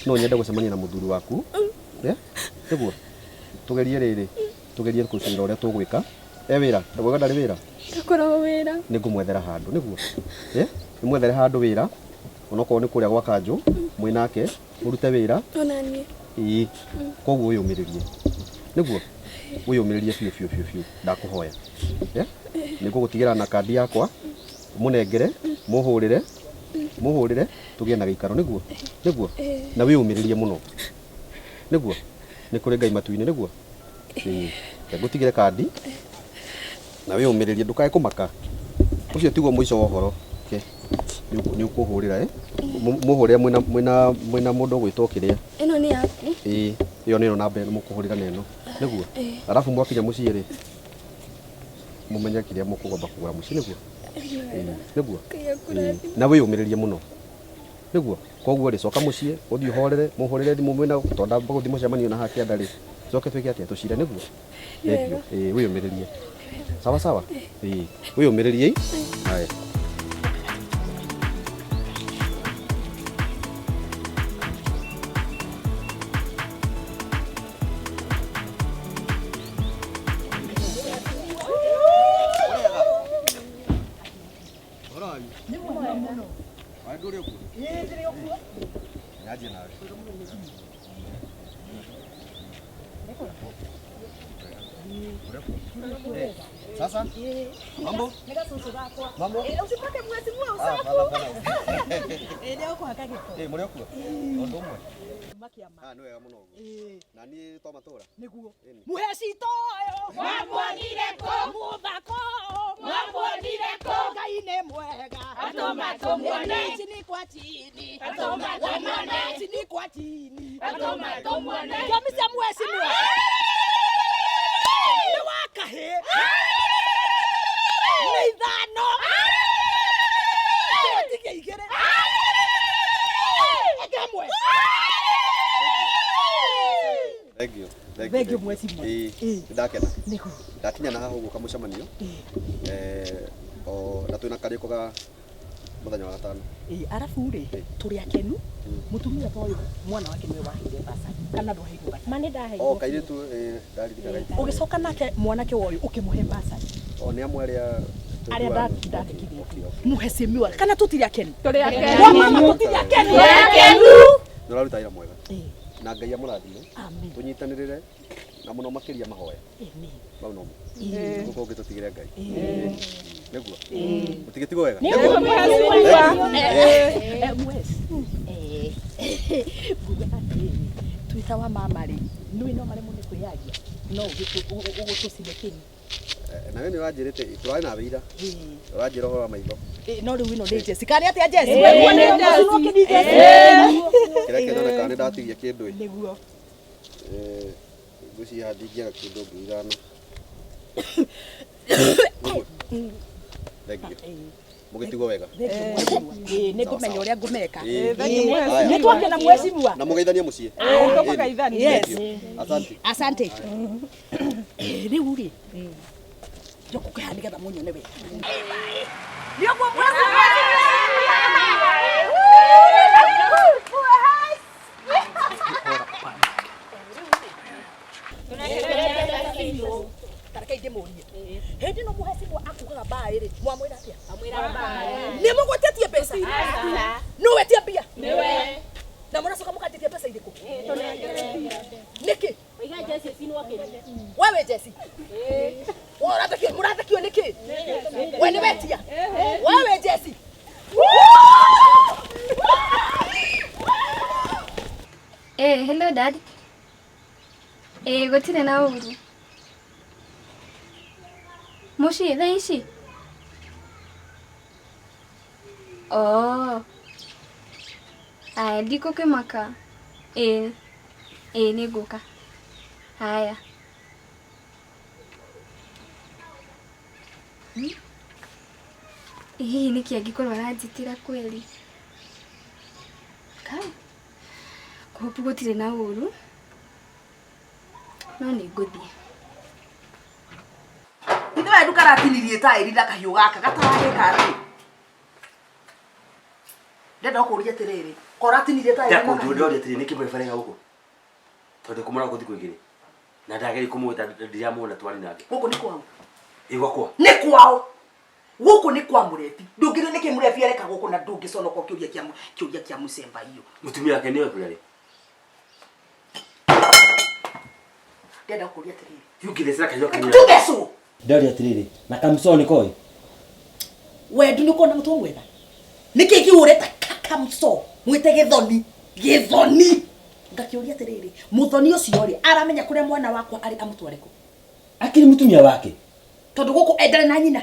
No nyende gũcemania na mũthuri waku eh? Nĩguo? Tũgerie rĩrĩ, tũgerie gũcira ũrĩa tũgwĩka. E wĩra? Ndaugaga ndarĩ wĩra? Ndakoragwo wĩra. Nĩngũmwethera handũ nĩguo? Eh? Ndĩmwethere handũ wĩra onokorwo nĩ kũrĩa gwa kanjũ mwĩ nake mũrute wĩra. Ona niĩ. Ĩĩ. Koguo wĩyũmĩrĩrie nĩguo? Wĩyũmĩrĩrie biũ biũ biũ biũ ndakũhoya. Eh? Nĩngũgũtigĩra na kandi yakwa mũnengere mũhũrĩre mũhũrĩre tũgĩe na gĩikaro nĩguo? Nĩguo? Na wĩyũmĩrĩrie mũno nĩguo? Nĩ kũrĩ Ngai matu-inĩ nĩguo? Ĩĩ. Reke ngũtigĩre kandi na wĩyũmĩrĩrie ndũkae kũmaka. Ũcio tiguo mũico wa ũhoro. Nĩ ũkũhũrĩra eh? Mũhũrĩre mwĩna mwĩna mwĩna mũndũ ũgwĩtwo kĩrĩa. Ĩno nĩ yaku. Ĩĩ, ĩyo nĩyo namba ĩno mũkũhũrĩra na ĩno nĩguo? Arabu mwakinya mũciĩ rĩ mũmenye kĩrĩa mũkũgomba kũgũra mũciĩ nĩguo? Ĩĩ, nĩguo? Ngai akũrathime. Na wĩyũmĩrĩrie mũno nĩguo? Koguo rĩ coka mũciĩ ũthiĩ ũhorere mũhũrĩre thimũ mwĩna tondũ ndamba gũthiĩ mũcemanio na haha kĩanda rĩ coke twĩke atĩa tũcire nĩguo? Thengiũ. Ĩĩ, wĩyũmĩrĩrie. Sawa sawa? Ĩĩ, wĩyũmĩrĩrie. Haya. Sasa? Mambo? Mambo? Usipake mwezi mwe Ah, usafu. hapana, hapana. Ĩĩ ũkũhaka gĩko. Eh, mũrĩ o kuo? Ũndũ ũmwe. Makiama. Ah, nĩ wega mũno ũguo. Na niĩ to matũra. Nĩguo. Muhe citoyo. Mwamuonire kũ? Mũthako. Mwamuonire kũ? Ngai nĩ mwega. Atũma tũmuone. Chini kwa chini. Atũma tũmuone. Chini kwa chini. Atũma tũmuone. Kĩambi cia mheshimiwa. Nĩ wa kahĩ. Nĩ ithano. Tũtigie igĩrĩ. Ĩngĩ ĩmwe. Thank you. Thank Thank you, mheshimiwa. Ĩĩ, Ĩĩ. nĩndakena. Nĩguo. Ndakinya na haha ũguo kamũcemanio. Eh, o na twĩna karĩko ga mũthenya wa gatano. Ĩĩ, arabu rĩ tũrĩ akenu mũtumia ta ũyũ mwana wake nĩwe waheire basari kana ndwaheirwo basari Ma nĩ ndaheirwo. O kairĩtu ĩĩ, ndaririkana kairĩtu. ũgĩcoka nake mwanake wa ũyũ ũkĩmũhe basari O nĩ amwe arĩa arĩa tũiguaga. ndandĩkithĩtie mũhecimiwa kana tũtirĩ akenu Tũrĩ akenu. Wa mama tũtirĩ akenu Tũrĩ akenu. Nĩ ũraruta wĩra mwega. Ĩĩ. Na Ngai amũrathime. Amen. Tũnyitanĩrĩre na mũno makĩria mahoya. Amen. Mau nomo. Ĩĩ. Gũkũ ũngĩ tũtigĩre Ngai. Ĩĩ. Nĩguo. Ĩĩ. Mũtigĩtigwo wega. Nĩguo, Nĩguo? Eh, mwes. Eh, nguga atĩrĩrĩ twĩ ta wa mama rĩ nĩũĩ no maremwo nĩ kwĩyaria no ũgũtũcine kĩni Eh, Nawe nĩ ũranjĩrĩte tũrarĩ nawe ira. Ĩĩ. Ũranjĩra ũhoro wa maitho. Ĩĩ, no rĩu ĩno nĩ Jessica kana atĩa Jessica Ĩĩ, Weguo nĩ nĩ Jessie. Jessica nĩ Jessica Kĩrĩa kĩoneka nĩ ndatigia kĩndũ ĩ. Nĩguo. Eh, ngwĩciria haha ndingĩaga kĩndũ ngiri ithano. Thank you. Mũgĩtigwo wega. Ĩĩ, nĩ ngũmenya ũrĩa ngũmeka Ĩĩ. Ĩĩ, Haya. nĩ twakena mheshimiwa Na mũgeithanie mũciĩ. Ĩĩ, tũkũgeithania. Thank Yes. you. Asante. Asante. Rĩu rĩ njũkũke haha nĩgetha mũnyone wega nĩũguo tareke ndĩmũrie hĩndĩ ĩno mũhecimwa akugaga mbaĩ rĩ mwamwĩra atĩa nĩ mũgwĩtĩtie mbeca nũ wetia mbia na mũracoka mũkanjĩtia mbeca irĩkũ nĩkĩ we wĩ Jesse We ũrathekio mũrathekio nĩkĩ we nĩ wetia we wĩ Jesse Eh, hello dad. Eh, gũtirĩ na ũru. Mũciĩ thaa ici? Oh. Aya, ndikũkĩmaka. Ĩĩ. Ĩĩ nĩngũka. Haya. Hmm? Ĩ hihi nĩkĩ angĩkorwo aranjĩtĩra kweli? Kai. Kũhopu gũtirĩ na ũru. No nĩngũthiĩ. ithe we ndũkaratinirie taĩri na kahiũ gaka gataragĩka atĩ ndenda gũkũria atĩrĩrĩ koratinirie taĩri na ndakũnjũ kahiũ ndoria atĩrĩ nĩkĩ mũrebarega gũkũ tondũ kũmũra gũkũ thikũ igĩrĩ na ndageria kũmwĩta ndiramuona twari nake gũkũ nĩ kwao ĩ gwakwa nĩ kwao gũkũ nĩ kwa mũrebi ndũngĩrwo nĩkĩ mũrebi areka gũkũ na ndũngĩconoka kĩũria kĩa kĩũria kĩa mũcemba iyo mũtumia wake nĩwe kũrĩa rĩ ndenda gũkũria atĩrĩrĩ yũngĩthecera kahiũ kanyua ndũthecwo ndoria atĩrĩrĩ na kamsoo nĩ koĩ wendu nĩ ũkona mũtwe mwega nĩkĩ kĩu ũreta kakamso mwĩte gĩthoni gĩthoni ngakĩũria atĩrĩrĩ mũthoni ũcio rĩ aramenya kũrĩa mwana wakwa arĩ amũtware kũ akĩrĩ mũtumia wake tondũ gũkũ endare na nyina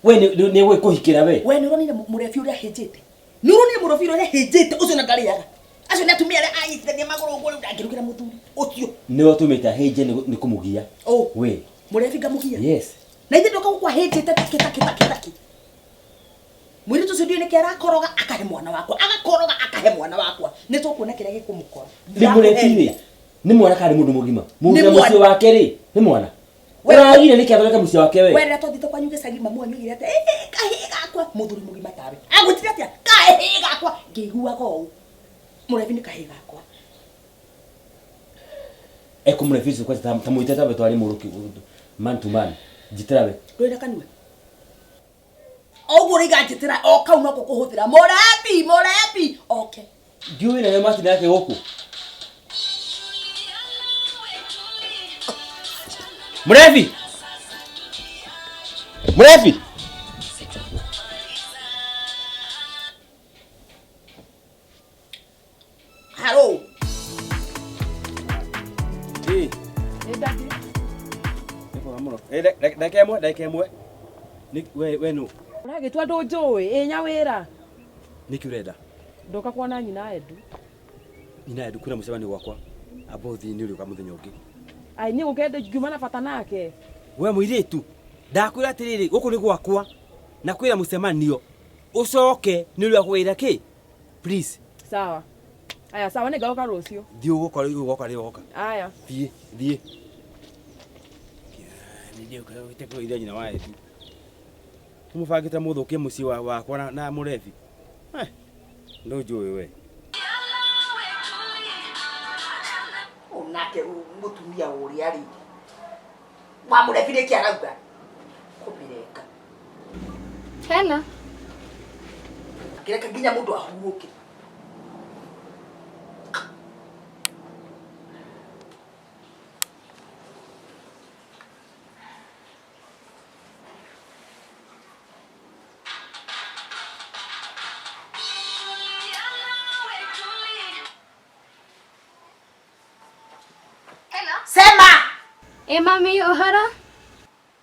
we nĩ gwĩkũhikĩra we we nĩ ũronire mũrebi ũrĩa ahĩnjĩte nĩ ũronire mũrebi ũrĩa ahĩnjĩte ũcio na ndarĩaga acio nĩ atumia arĩa anyitithania magũrũ ũguo rĩu ndangĩrugĩra mũthuri ũcio nĩwe ũtũmĩte ahĩnje nĩ kũmũgia Ũ. we mũrebi ngamũgia yes na ithe ndoka gũkũ ahĩnjĩte takĩ takĩ takĩ takĩ mũirĩtu ũcio ndiũĩ nĩkĩ arakoroga akahe mwana wakwa agakoroga akahe mwana wakwa nĩ tũkuona kĩrĩa gĩkũmũkora nĩ mũrebi rĩ nĩ mwana kana nĩ mũndũ mũgima mũndũ Nĩ na mũciĩ mwana. wake rĩ nĩ mwana We- ũragire nĩkĩ athondeke mũciĩ wake we we rĩrĩa twathiĩte kwanyu gĩcagi mamu wanyu oigire atĩa "Ĩ, kahĩĩ gakwa mũthuri mũgima tawe agwĩtire atĩa kahĩĩ gakwa ngĩiguaga ũũ mũrebi nĩ kahĩĩ gakwa ekũmũrebi ũcio kwanja ta mwĩte tawe twarĩ mũrũ man to man njĩtĩra we ndũrĩ na kanua o ũguo ũraiga njĩtĩra o kau noko kũhũthĩra mũrebi mũrebi oke ndiũĩ nayo matina yake gũkũ mũrebi mũrebi haro Ĩ, Ĩ daddy. nĩ kwega mũno. Ĩ, ndagĩka ĩmwe ndagĩka ĩmwe we we nũ Ũragĩtua ndũnjũĩ ĩ nyawĩra nĩkĩ ũrenda ndoka kuona nyina Edu. nyina Edu kwĩna mũcemanio gwakwa amba ũthiĩ nĩ ũrĩũka mũthenya ũngĩ Ai niĩ gũkende ngiuma na bata nake. we mũirĩtu ndakwĩra atĩrĩrĩ gũkũ nĩ gwakwa na kwĩna mũcemanio ũcoke nĩ ũrĩa kwĩra kĩ please Sawa. Aya sawa nĩ ngoka rũciũ. Thiĩ ũgoka rĩu ũgoka rĩu ũgoka. Aya. Thiĩ thiĩ. Nĩ kũgeithia nyina wa Edu. Mũbangĩte mũthũkie mũciĩ wakwa na mũrebi. Ndũnjũĩ we. Onake mũtumia ũrĩa rĩ wa mũrebi nĩkĩ arauga kũmĩrenga. Hello. Akĩreka nginya mũndũ ahurũke. Sema. Ĩ mami ũhoro?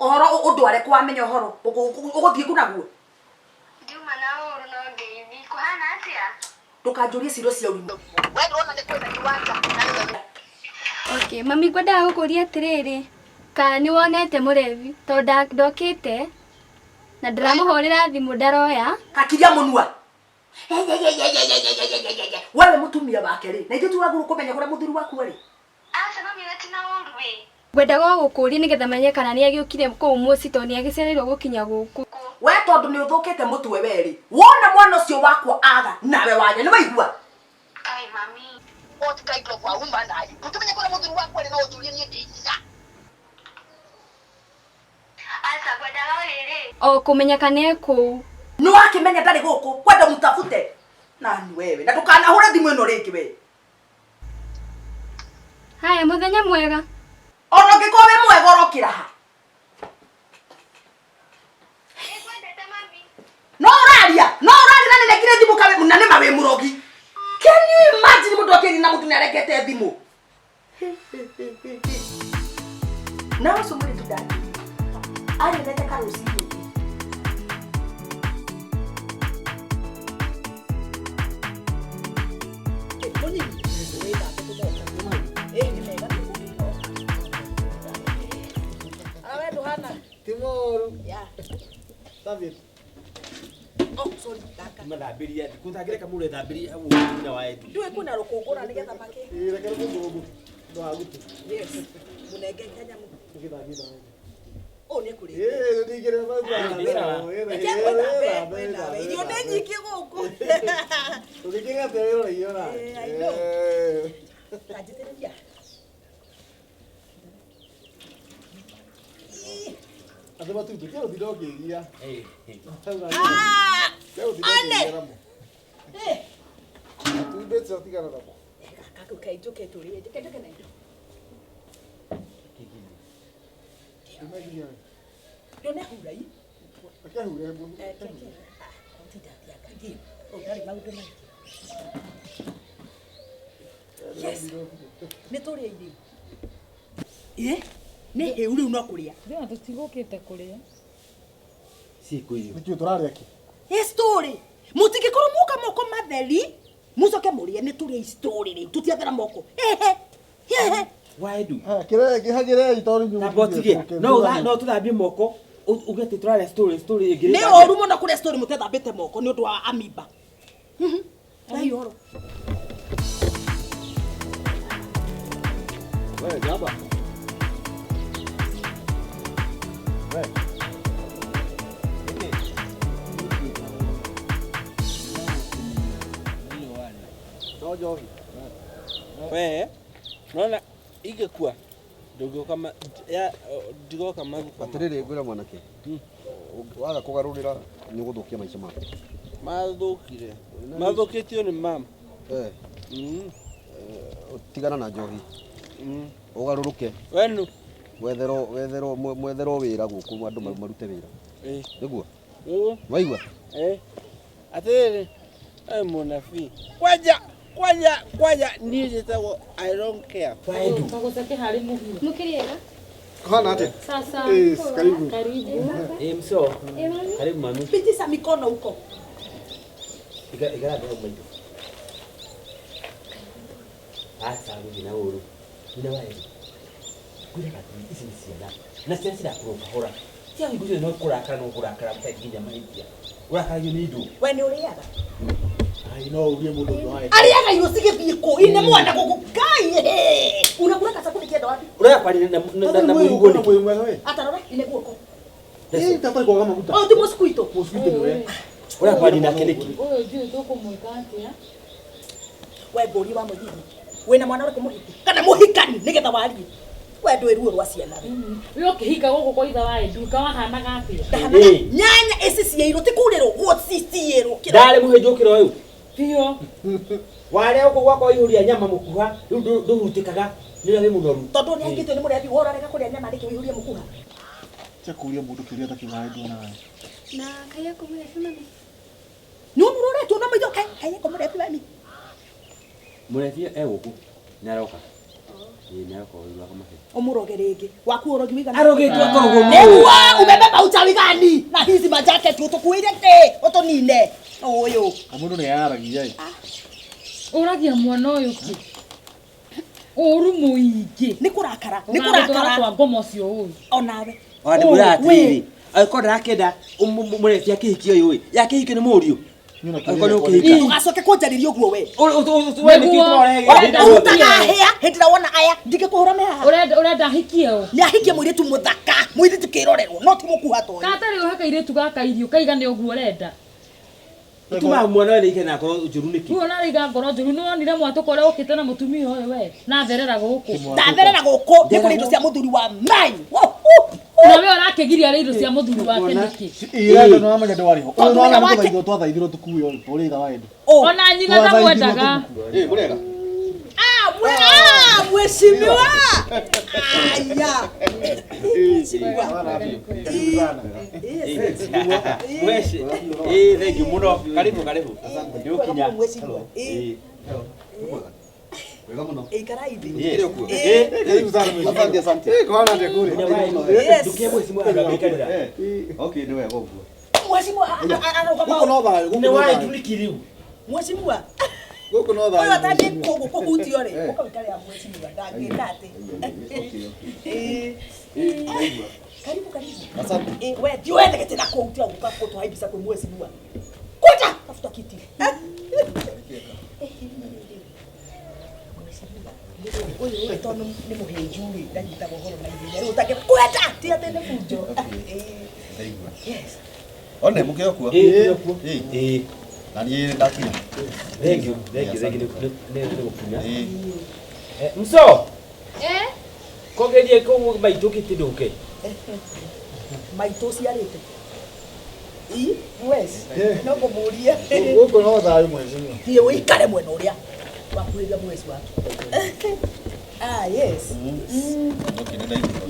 Ũhoro ũndware kwamenya ũhoro ũgũthiĩ kũ naguo? Ndiuma na ũru no ngeithi. Kũhana atĩa? Ndũkanjũrie ciũria cia ũrimũ. We ndũrona nĩ kwĩna kiwanja. Okay, mami ngwendaga gũkũria atĩrĩrĩ, kana nĩ wonete mũrebi tondũ ndokĩte na ndĩramũhũrĩra thimũ ndaroya. Kakiria mũnua. Wewe mũtumia wake rĩ, na ithuĩ twagĩrĩirwo kũmenya kũrĩa mũthuri waku arĩ. Aca mami ona ti na ũru ĩ. Ngwendaga o gũkũria nĩgetha menye kana nĩ agĩũkire kũu mũciĩ tondũ nĩ agĩcereirwo gũkinya gũkũ. We tondũ nĩ ũthũkĩte mũtwe we rĩ, wona mwana ũcio wakwa aga nawe wanya nĩ waigua? Kai mami. What kind of a woman are you? Ndũkĩmenye kũrĩa mũthuri waku arĩ no ũnjũrie niĩ ndĩ nyina. Aca ngwendaga o rĩrĩ. O kũmenya kana e kũu. Nĩ wakĩmenya ndarĩ gũkũ, kwenda mũtafute. Nani wewe, na ndũkanahũre thimũ ĩno rĩngĩ we. Haya mũthenya mwega. Ona ũngĩkorwo wĩ mwega ũrokĩra ha. No ũraria, no ũraria na nĩnengire thimũ kawe na nĩma wĩ mũrogi. Can you imagine mũndũ akĩaria na mũndũ nĩarengete thimũ? Na ũcio mũirĩtu ndangĩ. Arĩrete karũcinĩ. Timoru. David. Oh, sorry, daka. Mathambiria, ndikũthambĩria kamũre thambĩria hau nyina wa Edu. Ndiũĩ kwĩna rũkũngũ na nĩgetha makĩ. Ĩĩ reke rũkũngũ ndũgagute. Yes. Mũnenge kanyamũ. Ũgĩthambie nawe. Ũũ nĩ kũrĩ. Ĩĩ ningĩrĩ Reke ngwĩthambe nawe. Irio nĩ nyingĩ gũkũ. Ũgĩkĩrĩa atĩa wĩrore irio nawe? Eh, I know. Tanjĩtĩrĩria. Andũ matumbĩ kĩ ũthinda ũkĩgia. Ah! Ane! Eh, Matumbĩ tiga tigana namo. gaka kau njũke tũrĩe, njũke njũke na indo. Ndone hura i. Reke hure mbu. Eh, ke ke. Ah, tinda atĩa ngi. Ũũ ndarĩ maũndũ maingĩ. Yes. Nĩ tũrĩe irio. Ĩ, nĩ hĩu rĩu no kũrĩa. Ndĩna tũtigũkĩte kũrĩa. Ciĩkũ irio. Nĩkĩĩ tũrarĩa kĩ? Ĩ story. Mũtingĩkorwo muoka moko matheri, mũcoke mũrĩe nĩ tũrĩe story rĩu. Tũtiathera moko. Ehe. Ehe. Wa Edu. Kĩrĩa kĩhagĩrei tondũ inyuĩ Tamba ũtige. mũtigĩte No tũthambie moko uge atĩ tũrarĩa story story ĩngĩ. Nĩ ũru mũno kũrĩa story mũtethambĩte moko nĩ ũndũ wa amimba. Dai ũhoro. We jaba. We. No njohi. We, nona ingĩkua ndũngĩũka ndigoka mathiko. Atĩrĩrĩ ngwĩra mwanake. Waga kũgarũrĩra nĩ ũgũthũkia maica maku. Mathũkire. Mathũkĩtio nĩ mama. Eh. Tigana na njohi. Ũgarũrũke. Wenu. Wetherwo wetherwo mwetherwo wĩra gũkũ andũ marute wĩra. Nĩguo? Waigua? Eh. Atĩrĩrĩ, we mũnabii. Kwanja kwanja kwanja niĩ njĩtagwo I don't care. Kagũceke harĩ mũhuro. Mũkĩrĩega? Kuhana atĩa? Sasa. Yes, karibu. Karibu. Ĩ mso. Karibu mami. Pitisha mikono huko. Ikara thĩ hau maitũ. Aca gũthiĩ na ũru. Nyina wa Edu. Ngwĩraga atĩrĩ ici nĩ ciana. Na ciana cirakũra o kahora. Tiga hingo ciothe no kũrakara no kũrakara mũtarĩ nginya mahĩtia. Ũrakaragio nĩ indo. We nĩ ũrĩaga? Ai no urie mundu ũcio wae. Arĩaga irio cigĩthiĩ kũ? Ine mwana gũkũ Ngai. Unakula kasabuni kĩenda wapi? Ũraya kwaria na mũrugwo nĩkĩ? Mwĩ mwega we. Atarora ine guoko. Ĩ tata kwaga maguta. Ũyũ ti mũsquito. Mũsquito nĩwe. Ũraya kwaria nake nĩkĩ? Ũyũ ndiũĩ tũkũmwĩka atĩa. We ngũrie wa mũthigi. Wĩna mwana ũrĩkũ mũhiki? Kana mũhikani nĩgetha warie. We ndũĩ ruo rwa ciana. We ũkĩhika gũkũ kwa ithe wa Edu wahanaga atĩa? Ndahanaga nyanya ici ciĩirwo ti kurĩrwo gũciciĩrwo. Ndarĩ mũhĩnjũkĩro ũyũ. Biũ. Warĩa gũkũ gwakwa waihũria nyama mũkuha rĩu ndũhutĩkaga nĩ ũrĩa wĩ mũnoru. Tondũ nĩ ahikĩtio nĩ mũrebi wora rega kũrĩa nyama nĩkĩ wĩihũrie mũkuha. Tia kũria mũndũ kĩũria atakiuga nduona we. Na kaiya kũmũrebi mami. Nĩ ũmũroretwo na maitho kai kai kũmũrebi mami. Mũrebi e gũkũ nĩ aroka. Ĩĩ nĩ aroka ũyũ akamahe. Ũmũroge rĩngĩ. Waku ũrogi wĩigana. Arogĩtwo akorogwo mũno. Nĩguo umebeba uchawi gani na hizi majaketi ũtũkuĩire kĩ ũtũnine ũyũ. Mũndũ nĩ yaragia ĩ. Ũragia mwana ũyũ kĩ? Ũru mũingĩ. Nĩ kũrakara, nĩ Ũgagũtwara kũrakara. kwa ngoma ũcio ũyũ. Onawe. Ona ndĩmwĩra atĩrĩrĩ, angĩkorwo ndarakĩenda mũrebi akĩhikie ũyũ ĩ, yakĩhikio nĩ mũriũ. Angĩkorwo nĩ ũkĩhika. Ndũgacoke kũnjarĩria ũguo we. We nĩkĩ twarehe Ũrutaga hĩa hĩndĩ ĩrĩa wona aya ndingĩkũhũra me haha. Ũrenda ũrenda ahikie ũ? Nĩ ahikie mũirĩtu mũthaka, mũirĩtu kĩrorerwo, no ti mũkuha ta ũyũ. Katarĩ ũhe kairĩtu gaka irio kaigane ũguo ũrenda. Tũmaga mwana ũyũ nĩike na ngoro njũru nĩkĩ? Rĩu ona araiga ngoro njũru nĩ wonire mwatũka ũrĩa ũkĩte na mũtumia ũyũ we na therera gũkũ. Ndatherera gũkũ nĩ kũrĩ indo cia mũthuri wa mai. Na we ũrakĩgiria arĩa irio cia mũthuri wake nĩkĩ? Ira nĩ wamenya ndwarĩ ho. Tondũ Ũyũ wĩra nĩ wake- twathaithirwo twathaithirwo tũkue ũyũ ũrĩa ithe wa Edu. Ona nyina ndamwendaga. Ĩ mũrega. Ah, mwe ah, mheshimiwa. Aya. Mweci. Ĩ thank you mũno. Karibu karibu. Nĩ ũkinya. Mheshimiwa. Ĩ. Wega mũno. Ikara ithi. Yes. Ĩ karibu sana mheshimiwa. Asante asante. Ĩ kwana ndio kule. Yes. Ndukie mheshimiwa agagĩikarĩra. Okay nĩ wega ũguo. Mheshimiwa arauga Gũkũ no thayũ, gũkũ Nĩ no wa thayũ. Edu nĩkĩ rĩu? Mheshimiwa. Gũkũ no thayũ. Ũyũ atangĩ kũhutio rĩ, ũka ũikare ya mheshimiwa ndangĩka atĩ. Okay Eh. Karibu karibu. Asante. Eh, we thiĩ wethe gĩtĩ na kũu tiga gũka gũtũhe mbica kwĩ mheshimiwa. Kuja tafuta kiti. Ũyũ rĩ tondũ nĩ mũhĩnju rĩ ndanyitaga ũhoro na ihenya rĩu ũtangĩ kwenda ti atĩ nĩ bunjo. Ndaigua. Yes. One mũkĩo kuo. Ĩ tũrĩ kuo. Ĩ. Ĩ. Na niĩ ndakinya. Thank you. Thank you. Thank you nĩ gũkinya. Ĩ. Mso. Eh? Kogerie kũu maitũ kĩtĩ ndũke. Maitũ ũciarĩte. Ii, mweci. No ngũmũrie. Gũkũ no thayũ mheshimiwa. Thiĩ ũikare mwena ũrĩa wakuhĩrĩria mweci waku. Ah, yes. Okay nĩ ndaigua.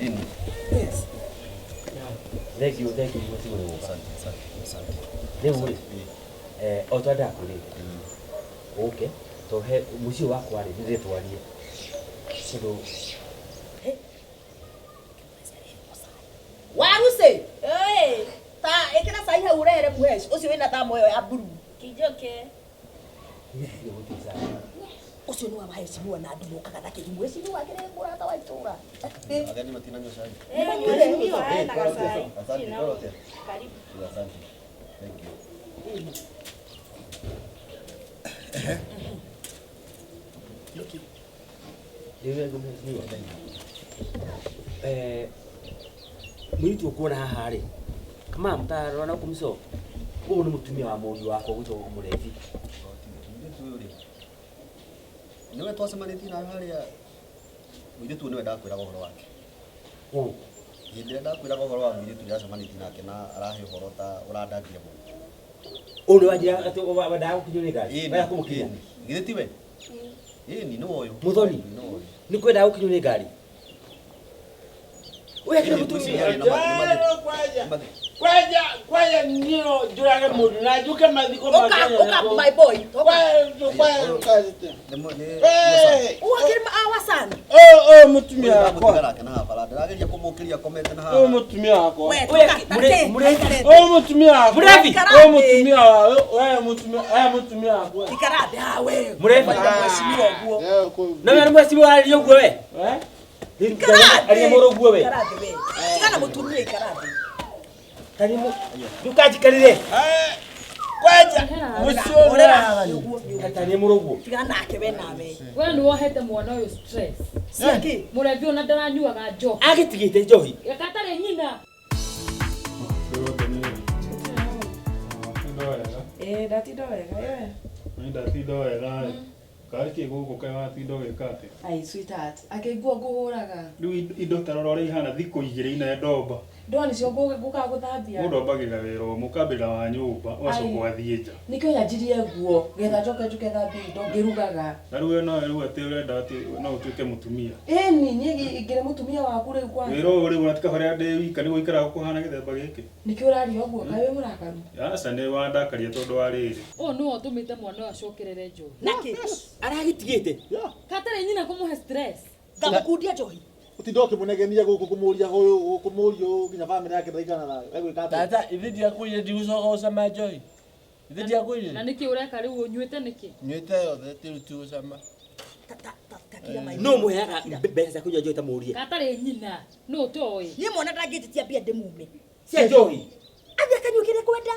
Ĩ. Yes. Thank you, thank you mheshimiwa nĩ gũka. Asante asante asante. Rĩu rĩ, o ta ndakwĩrĩte ũke tondũ he mũciĩ wakwa rĩ nĩndĩtwarie tondũ Waruse. Ĩĩ. Ta ĩkĩra cai hau ũrehere mũheci ũcio wĩna thamo ĩyo ya blue. Kijoke. Ũcio nĩ wa maheshimiwa na andũ mokaga na kĩndũ mheshimiwa akĩrĩ mũrata wa itũra. Ageni matinanyua cai. Mheshimiwa ena gacai. Asante korote. Karibu. Asante. Thank you. Rĩu mheshimiwa mũirĩtu ũkuona haha rĩ kama mũtarora na kũmco ũyũ nĩ mũtumia wa mũriũ wakwa gwĩtwo mũrebi. Mũirĩtu ũyũ rĩ nĩwe twacemanĩtie nawe harĩa mũirĩtu ũyũ nĩwe ndakwĩraga ũhoro wake. Ũũ. Hĩndĩ ĩrĩa ndakwĩraga ũhoro wa mũirĩtu ndĩracemanĩtie nake na arahe ũhoro ta ũrandangia mũno. Ũyũ nĩ wanjĩra atĩ wendaga gũkinyio nĩ ngari? Ĩni, Wendaga kũmũkinya? ĩni. Githĩ tiwe? Ĩni nĩwe ũyũ. Mũthoni Nĩwe ũyũ. nĩ kwendaga gũkinyio nĩ ngari? Ũyũ akĩrĩ mũtumia. Kwaja kwaja nino njurage mundu na njuke mathiko Ũka ũka my boy. Ũka. Ũgakĩrĩ awa sana. Oh mutumia Ũyũ wakwa. ndamũtiga nake na haha bara ndĩrageria kũmũkĩria akomete na haha. Oh mutumia wakwa. We toka. Oh mutumia wakwa. Mũrebi. Oh mutumia wa we mutumia we mutumia wakwa. Ikara thĩ haha we. Mũrebi. Mheshimiwa ũguo. Na we nĩ mheshimiwa arĩria ũguo we? Eh? Ikara thĩ. Arĩria mũrũ ũguo we? Ikara thĩ we. Tigana mũtumia ikara thĩ. Karimu. Ndũkanjikarĩre. Kwenja. Mũciĩ Ũrera. Tania mũrũguo. Tiga nake we nawe. We nĩ wohete mwana ũyũ stress. Ciakĩ? Mũrebi ona ndaranyuaga njohi. Agĩtigĩte njohi. Gatarĩ nyina. Ĩĩ ndatinda wega ĩwe. Nĩ ndatinda wega ĩ. Karĩ kĩ gũkũ kaĩ watinda ũgĩka atĩa? Ai sweetheart, akĩngua ngũhũraga. Rĩu indo ta rora ũrĩa ihana thikũ igĩrĩ ina ndomba. Ndoo nĩcio ngũkaga gũthambia. Mũndũ ambagĩrĩra wĩra ũmwe ũkambĩrĩra wa nyũmba ũgacoka Ai. ũgathiĩ nja. Nĩkĩo nyanjirie nguo getha njoke njuke thambie indo ngĩrugaga. Na rĩu we nawe rĩu atĩ ũrenda atĩ no ũtuĩke mũtumia. Ĩni niĩ ngĩrĩ mũtumia waku rĩu kwanza. Wĩra ũyũ rĩu ũratika harĩa ndĩ wika nĩguo ikaraga kũhana gĩthemba gĩkĩ. Nĩkĩo ũraria ũguo kaĩ wĩ mũrakaru? Aca nĩ wandakaria tondũ wa rĩrĩ. Ũyũ nĩwe ũtũmĩte mwana ũyũ acokerere njohi. Nake Aragĩtigĩte. Gatarĩ nyina kũmũhe stress. Ngamũkundia njohi. Ũtinda ũkĩmũnegenia gũkũ kũmũria ũyũ kũmũria ũũ nginya bamĩrĩ yake ndaigana thayũ. Egwĩka atĩa? Tata, ithe ndiakwĩrire ndigũcoka gũcama njohi. Ithe ndiakwĩrire. Na nĩkĩ ũreka rĩu ũnyuĩte nĩkĩ? Nyuĩte yothe ti rĩu tigũcama. No mũheaga mbeca cia kũnyua njohi ta mũrie. Gatarĩ nyina. Nũ ũtoĩ? Niĩ mwana ndangĩnjĩtia mbia ndĩmume. Cia njohi. Athiĩ akanyue kĩrĩa kwenda.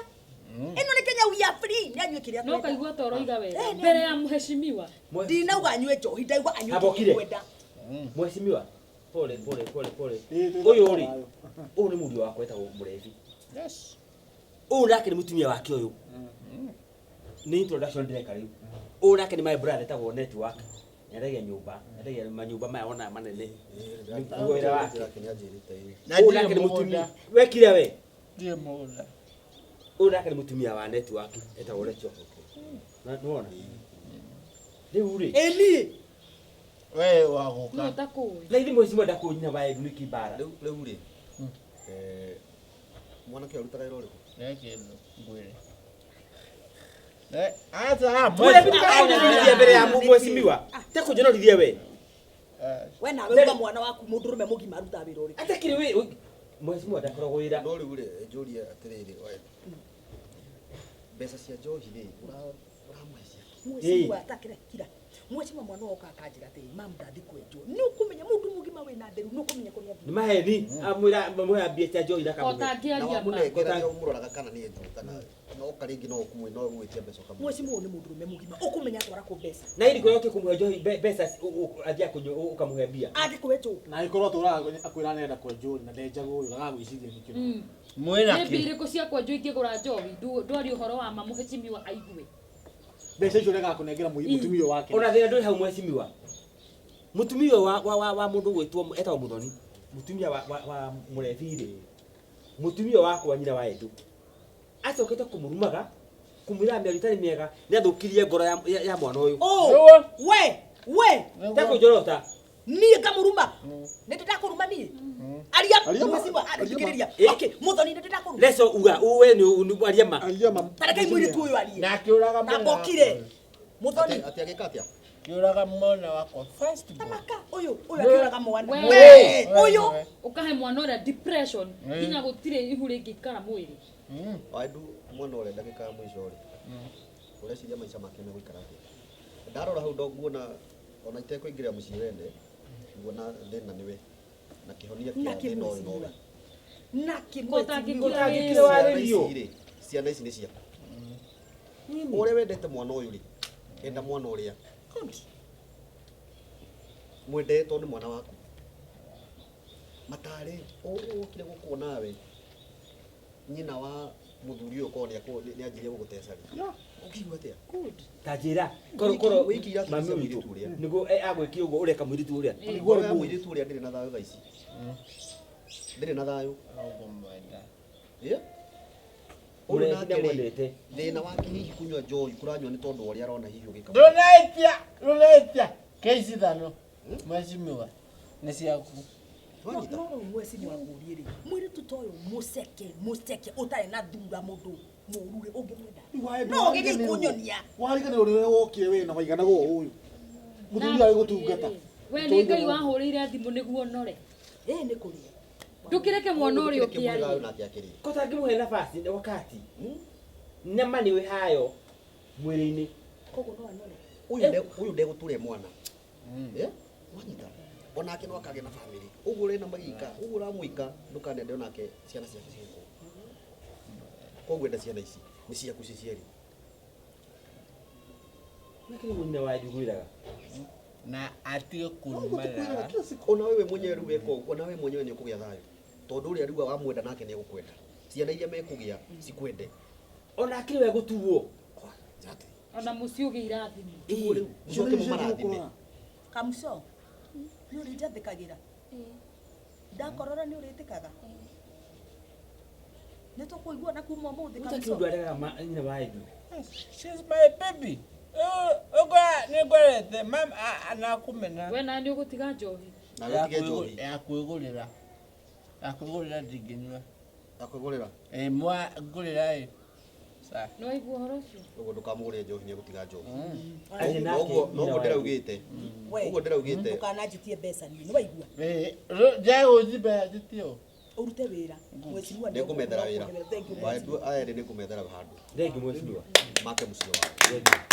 Ĩno nĩ Kenya we are free. Nĩ anyue kĩrĩa No kwenda. kaigua ta ũroiga wega. Eh, nĩ Mbere ya mheshimiwa. Ndinauga anyue njohi, ndauga anyue Amba kĩrĩa ũkire. kwenda. Mheshimiwa. Pole pole pole pole. Ĩĩ, twĩ Ũyũ thayũ. rĩ, ũyũ nĩ mũriũ wakwa etagwo Mũrebi. Yes. Ũyũ nake nĩ mũtumia wake ũyũ. Nĩ introduction ndĩreka rĩu. Ũyũ nake nĩ my brother etagwo Network. Endagia nyũmba, endagia manyũmba maya ona manene. Nĩguo wĩra wake. Na Ũyũ ndirĩ nake nĩ mũgũnda. mũtumia. Wekire we. Ndirĩ mũgũnda. Ũyũ nake nĩ mũtumia wa Network etagwo Rachel. Na nĩwona? Rĩu rĩ, Ĩ niĩ. We wa gũka. Nũ ũtakũĩ? na ithe mheshimiwa ndakũĩ nyina wa Edu nĩkĩ mbara. Rĩu rĩu rĩ. Eh, mwanake arutaga wĩra ũrĩkũ? Nĩ kĩndũ ngwĩre. Eh, aca, Mũrebi ndakũnjonorithia mbere ya mheshimiwa. Tekũnjonorithia we. We nawe uga mwana waku mũndũrũme mũgima arutaga wĩra ũrĩkũ? Atakĩrĩ wĩ mheshimiwa ndakoragwo wĩra. No rĩu rĩ, njũrie atĩrĩrĩ, we. Mbeca cia njohi rĩ, ũramũhe cia Mheshimiwa atakĩra kira. Mheshimiwa mwana woka akanjĩra atĩrĩ, mam ndathi kwenjwo. Nĩ ũkũmenya mũndũ mũgima wĩna nderu, nĩ ũkũmenya kũrĩa Nĩ athiĩ. maheni amwĩra mamũhe mbia cia njohi na O kamũhe. Na tangĩaria ma. wamũnengera nĩ ũmũroraga kana nĩ enjwo kana no oka rĩngĩ no ũkumwe no ũgwĩtia mbeca ũkamũhe. Mheshimiwa ũyũ nĩ mũndũrũme mũgima, ũkũmenya atwara kũ mbeca. Na ili kũrĩa ũkĩkũmũhe njohi mbeca athiĩ akũnyua ũkamũhe mbia. Angĩkwenjwo. Na angĩkorwo atũraga akwĩra nĩarenda kwenjwo rĩ, na ndenjagwo rĩ, agagwĩciria nĩkĩ. Mwĩna Nĩ mbia kĩ? irĩkũ cia kwenjwo ingĩgũra njohi? Ndwarie ũhoro wa ma mheshimiwa aigue. Mbeca icio ũregaga kũnengera mũtumia ũyũ wake. Ona thĩna ndũrĩ hau mheshimiwa. Mũtumia ũyũ wa mũndũ ũgwĩtwo etagwo Mũthoni. Mũtumia wa Mũrebi rĩ. Mũtumia wakwa nyina wa Edu. Acokete kũmũrumaga, kũmwĩra mĩario ĩtarĩ mĩega, nĩ athũkirie ngoro ya mwana ũyũ. Oh, we, we. Tekũnjorota. Niĩ ngamũruma. Nĩ ndĩ ndakũruma niĩ. Aria Aria ma. mheshimiwa, Aria ma. thikĩrĩria. Eh. Okay, Mũthoni nĩ ndĩ ndakũruma. Leso uga uwe nĩ aria ma. Aria ma. Ta rekei mũirĩtu ũyũ arie. Na akĩũraga Na mwana mbokire. wakwa. Mũthoni. Atĩ agĩka atĩa? Akĩũraga mwana wakwa first born. Tamaka ũyũ, ũyũ akĩũraga mwana. We. We, ũyũ. Ũkahe mwana ũrĩa depression nginya gũtirĩ ihu rĩngĩikara mwĩrĩ. Waendu mwana ũrĩa ndagĩka ya mũico rĩ, ũreciria maica make megũikara atĩa? Ndarora hau nguona ona itekũingĩrĩra mũciĩ wene, nguona thĩna nĩwe na kĩhonia kĩa Nake thĩna ũyũ nowe. mheshimiwa. Nake Ko mheshimiwa. ũtangĩkira Ũtangĩkira wĩra. Ciana warĩrio. ici rĩ, ciana ici nĩ ciaku. Ũrĩa wendete mwana ũyũ rĩ, enda mwana ũrĩa. Mwende tondũ nĩ mwana waku. Matarĩ, ũkire gũkũ nawe, nyina wa mũthuri ũyũ korwo nĩanjirie gũgũteca rĩ, ũkĩigua atĩa? Ta njĩra korwo korwo Wĩikĩire akili mami cia witũ mũirĩtu ũrĩa. nĩguo agwĩkire ũguo ũreka mũirĩtu ũrĩa. Ngoro ya mũirĩtu ũrĩa ndĩrĩ na thayũ thaa ici. Ndĩrĩ na thayũ. Ũngũmwenda. Ĩ? Ũyũ Mũrebi nake rĩ, ndamwendete. thĩna wake hihi kũnyua njohi kũranyua nĩ tondũ wa ũrĩa arona hihi ũgĩka. Ndũnetia, ndũnetia. Keici ithano. Mheshimiwa, nĩ ciaku. Wanyita? No rĩu mheshimiwa ngũrie rĩ, mũirĩtu ta ũyũ mũceke, mũceke ũtarĩ na thura mũndũ mũũru rĩ, ũngĩmwenda? No ũgĩthiĩ kũnyonia. Wariganĩrwo nĩ ũrĩa wokire wĩna waiganagwo ũyũ. Mũthuri ũyũ agĩgũtungata. We nĩ Ngai wahũrĩire thimũ nĩguo nore. Ĩ nĩ kũrĩa. Ndũkĩreke mwana ũrĩa ũngĩ Kĩmũhe thayũ arie. nake akĩrĩe. Ko tangĩmũhe nafasi wakati. Nyama nĩ wĩ hayo mwĩrĩ-inĩ. Koguo no anore. Ũyũ ndegũtũre mwana. Eh? Wanyita? Onake no akagĩa na famĩlĩ. Ũguo ũrena magika, ũguo ũramwĩka, ndũkanende onake ciana ciake cigĩkwo. Koguo enda ciana ici, nĩ ciaku ci cierĩ. Nĩkĩrĩ mũnyina wa njugwĩraga. Na atige Gũtikwĩraga kũnumana. kila siku ona wewe mwenyewe rĩu weka ũguo ona wewe mwenyewe nĩ ũkũgĩa thayũ tondũ ũrĩa rĩu wamwenda nake nĩ egũkwenda ciana iria mekũgĩa cikwende Ona akĩrĩ we gũtuo. Ona mũciĩ ũgĩe irathimo. Tiguo rĩu mũcoke mũmarathime Kamũco, nĩ ũrĩnjathĩkagĩra? Ndakorora nĩ ũrĩtĩkaga? Nĩ tũkũiguana kuma ũmũthĩ Gũtakĩrĩ Kamũco? ũndũ aregaga nyina wa Edu. She's my baby. Ũkora nĩ ngorete mama anakũmena. We na nĩ ũgũtiga njohi. Nawe ũtige njohi. Ya kwĩgũrĩra. Ya kwĩgũrĩra ndingĩnyua. Ya kwĩgũrĩra? Ĩ mwa ngũrĩra ĩ. Sa. Nĩ waigua ũhoro ũcio? Ũguo ndũkamũgũrĩre njohi nĩ egũtiga njohi Athiĩ nake noguo nyina noguo wa Edu. ndĩraugĩte We, ũguo ndĩraugĩte ndũkananjĩtie mbeca niĩ, nĩ waigua? Ĩ njagũthi mbeca njĩtio. Ũrute wĩra. Mheshimiwa nĩ ngũmethera wĩra Thank you, waendu aya erĩ nĩ ngũmethera handũ Thengiũ mheshimiwa. make mũciĩ wao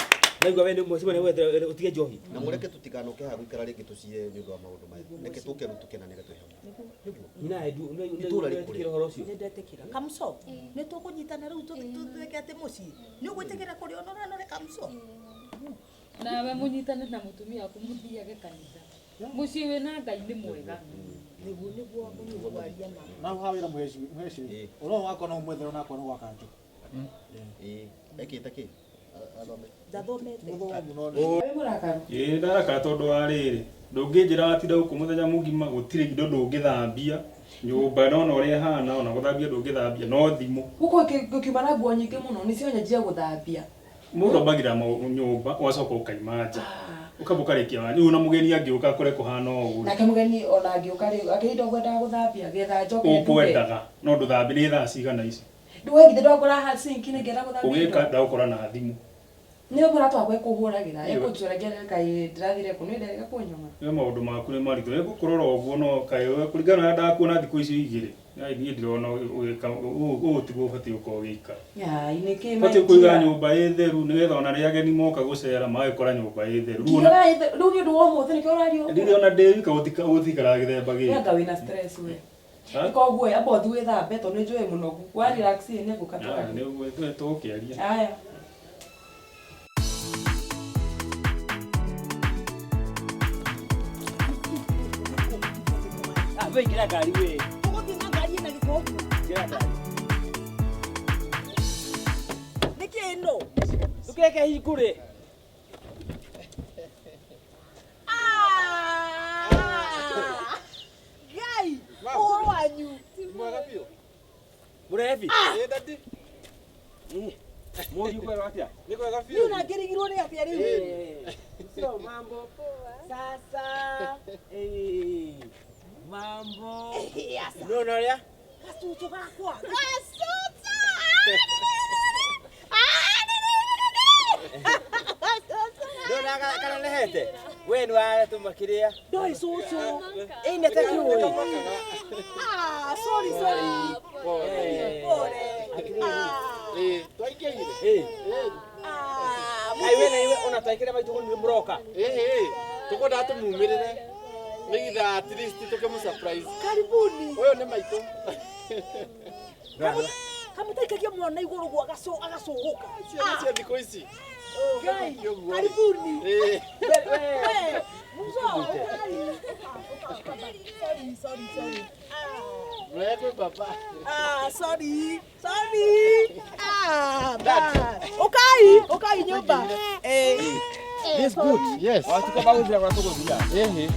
Naigua we nĩ mheshimiwa nĩ gwethera ũtige njohi. na mũreke tũtikanoke haha gũikara rĩngĩ tũcire nĩ ũndũ wa maũndũ maya reke tũke rĩu tũkenanĩre twĩ hamwe Nyina wa Edu nĩ Itũũra rĩkũre. wetĩkĩra ũhoro ũcio. Nĩ ndetĩkĩra. Kamũco, nĩ tũkũnyitana rĩu tũtuĩke atĩ mũciĩ. Nĩ ũgwĩtĩkĩra kũrĩ onoranore Kamũco? Nawe mũnyitane na mũtumia waku mũthiage kanitha. Mũciĩ wĩna Ngai nĩ mwega. Nĩguo nĩguo ũnyuguaria ma. Na ha wĩra mũheci mũheci. Ũroho wakwa no ũmwethere onakwa no gwa kanjũ. Ĩĩ ekĩte kĩ athome Ndathomete. Mũthomu no Wĩ mũrakaru. Ĩĩ ndarakara tondũ wa rĩrĩ ndũngĩnjĩra watinda gũkũ mũthenya mũgima gũtirĩ indo ndũngĩthambia nyũmba nona ũrĩa ĩhana ona gũthambia ndũngĩthambia no thimũ Gũkũ ngũkiuma na nguo nyingĩ mũno nĩcio nyanjia gũthambia. Mũndũ ambagĩra nyũmba ũgacoka ũkaima nja ũkamba ũkarĩkia wanyu rĩu ona mũgeni angĩũka akore kũhana o ũguo Nake mũgeni ona angĩũka rĩu akĩrĩ indo ngwendaga gũthambia getha njoke nduge. ũkwendaga no ndũthambie nĩ thaa cigana ici Ndũwe githĩ ndwakora haha sinki-inĩ ngĩenda gũthambia ũgĩka indo. ndagũkora na thimũ Nĩ mũrata wakwa ekũhũragĩra Ĩyo. ekũnjũragia kaĩ ndĩrathire kũ nĩ nderega kũnyona. we maũndũ maku nĩ maritũ ĩgũkũrora ũguo no kaĩ we kũringana na ndakuona thikũ icio igĩrĩ ai niĩ ndĩrona ũgĩka ũũ tiguo ũbatiĩ gũkorwo ũgĩikara Ai nĩkĩ ũbatiĩ kũiga nyũmba ĩ theru nĩgetha ona rĩrĩa ageni moka gũcera magĩkora nyũmba ĩ theru Rĩu ona- Ngiugaga rĩu nĩ ũndũ wa ũmũthĩ nĩkĩo ũraria ũguo. rĩrĩa ona ndĩ wika gũtikaraga gĩthemba We gĩkĩ anga wĩna stress we. Ha? Koguo amba ũthiĩ wĩthambe tondũ nĩ njũĩ mũnogu. Wa relax ĩ nĩ ngũka Ah, twarie. nĩ ũguo tũgũkĩaria Aya. Ah, we ingĩra ngari we. Tũgũthiĩ na ngari ĩna gĩko ũguo. Ingĩra ngari. Nĩkĩ ĩno? Ndũkeke hingũre. Ngai, ũhoro wanyu. Mwega biũ. Mũrebi. Ĩ daddy. Mũriũ kwĩrwo atĩa? Nĩ kwega Niĩ biũ. ona ngĩrigirwo nĩ atĩa rĩu. So mambo poa. Sasa. Eh. Mambo. Asa. No no ũrĩa? Gacucu gakwa. Gacucu. Ndona karanehete. We nĩ waratũma kĩrĩa. Ndoĩ cucu. Ĩ nĩ ta kĩũĩ. Ah, sorry, sorry. Pole. Pole. Ah. Ĩ twaingĩrire. Ĩ. Ah, Ai we na iwe ona twaikĩra maitũ nĩ mũroka. Ĩ ĩ tũkwendaga tũmumĩrĩre nĩgetha at least tũkĩmũ surprise. Karibuni. Ũyũ nĩ maitũ. Kamũtaikagia mwana igũrũ guo agacũgũka. Ciana cia thikũ ici. Ngai, karibuni. Ĩ. We, Muzo, ũkai. Sorry, sorry, sorry. Mũrege kwĩ baba. Ah, sorry, sorry. Ah, bye. Ũkai, ũkai nyũmba. Eh. This good. Yes. Watuka bagũthira kũrĩa tũgũthira. Ĩhĩ.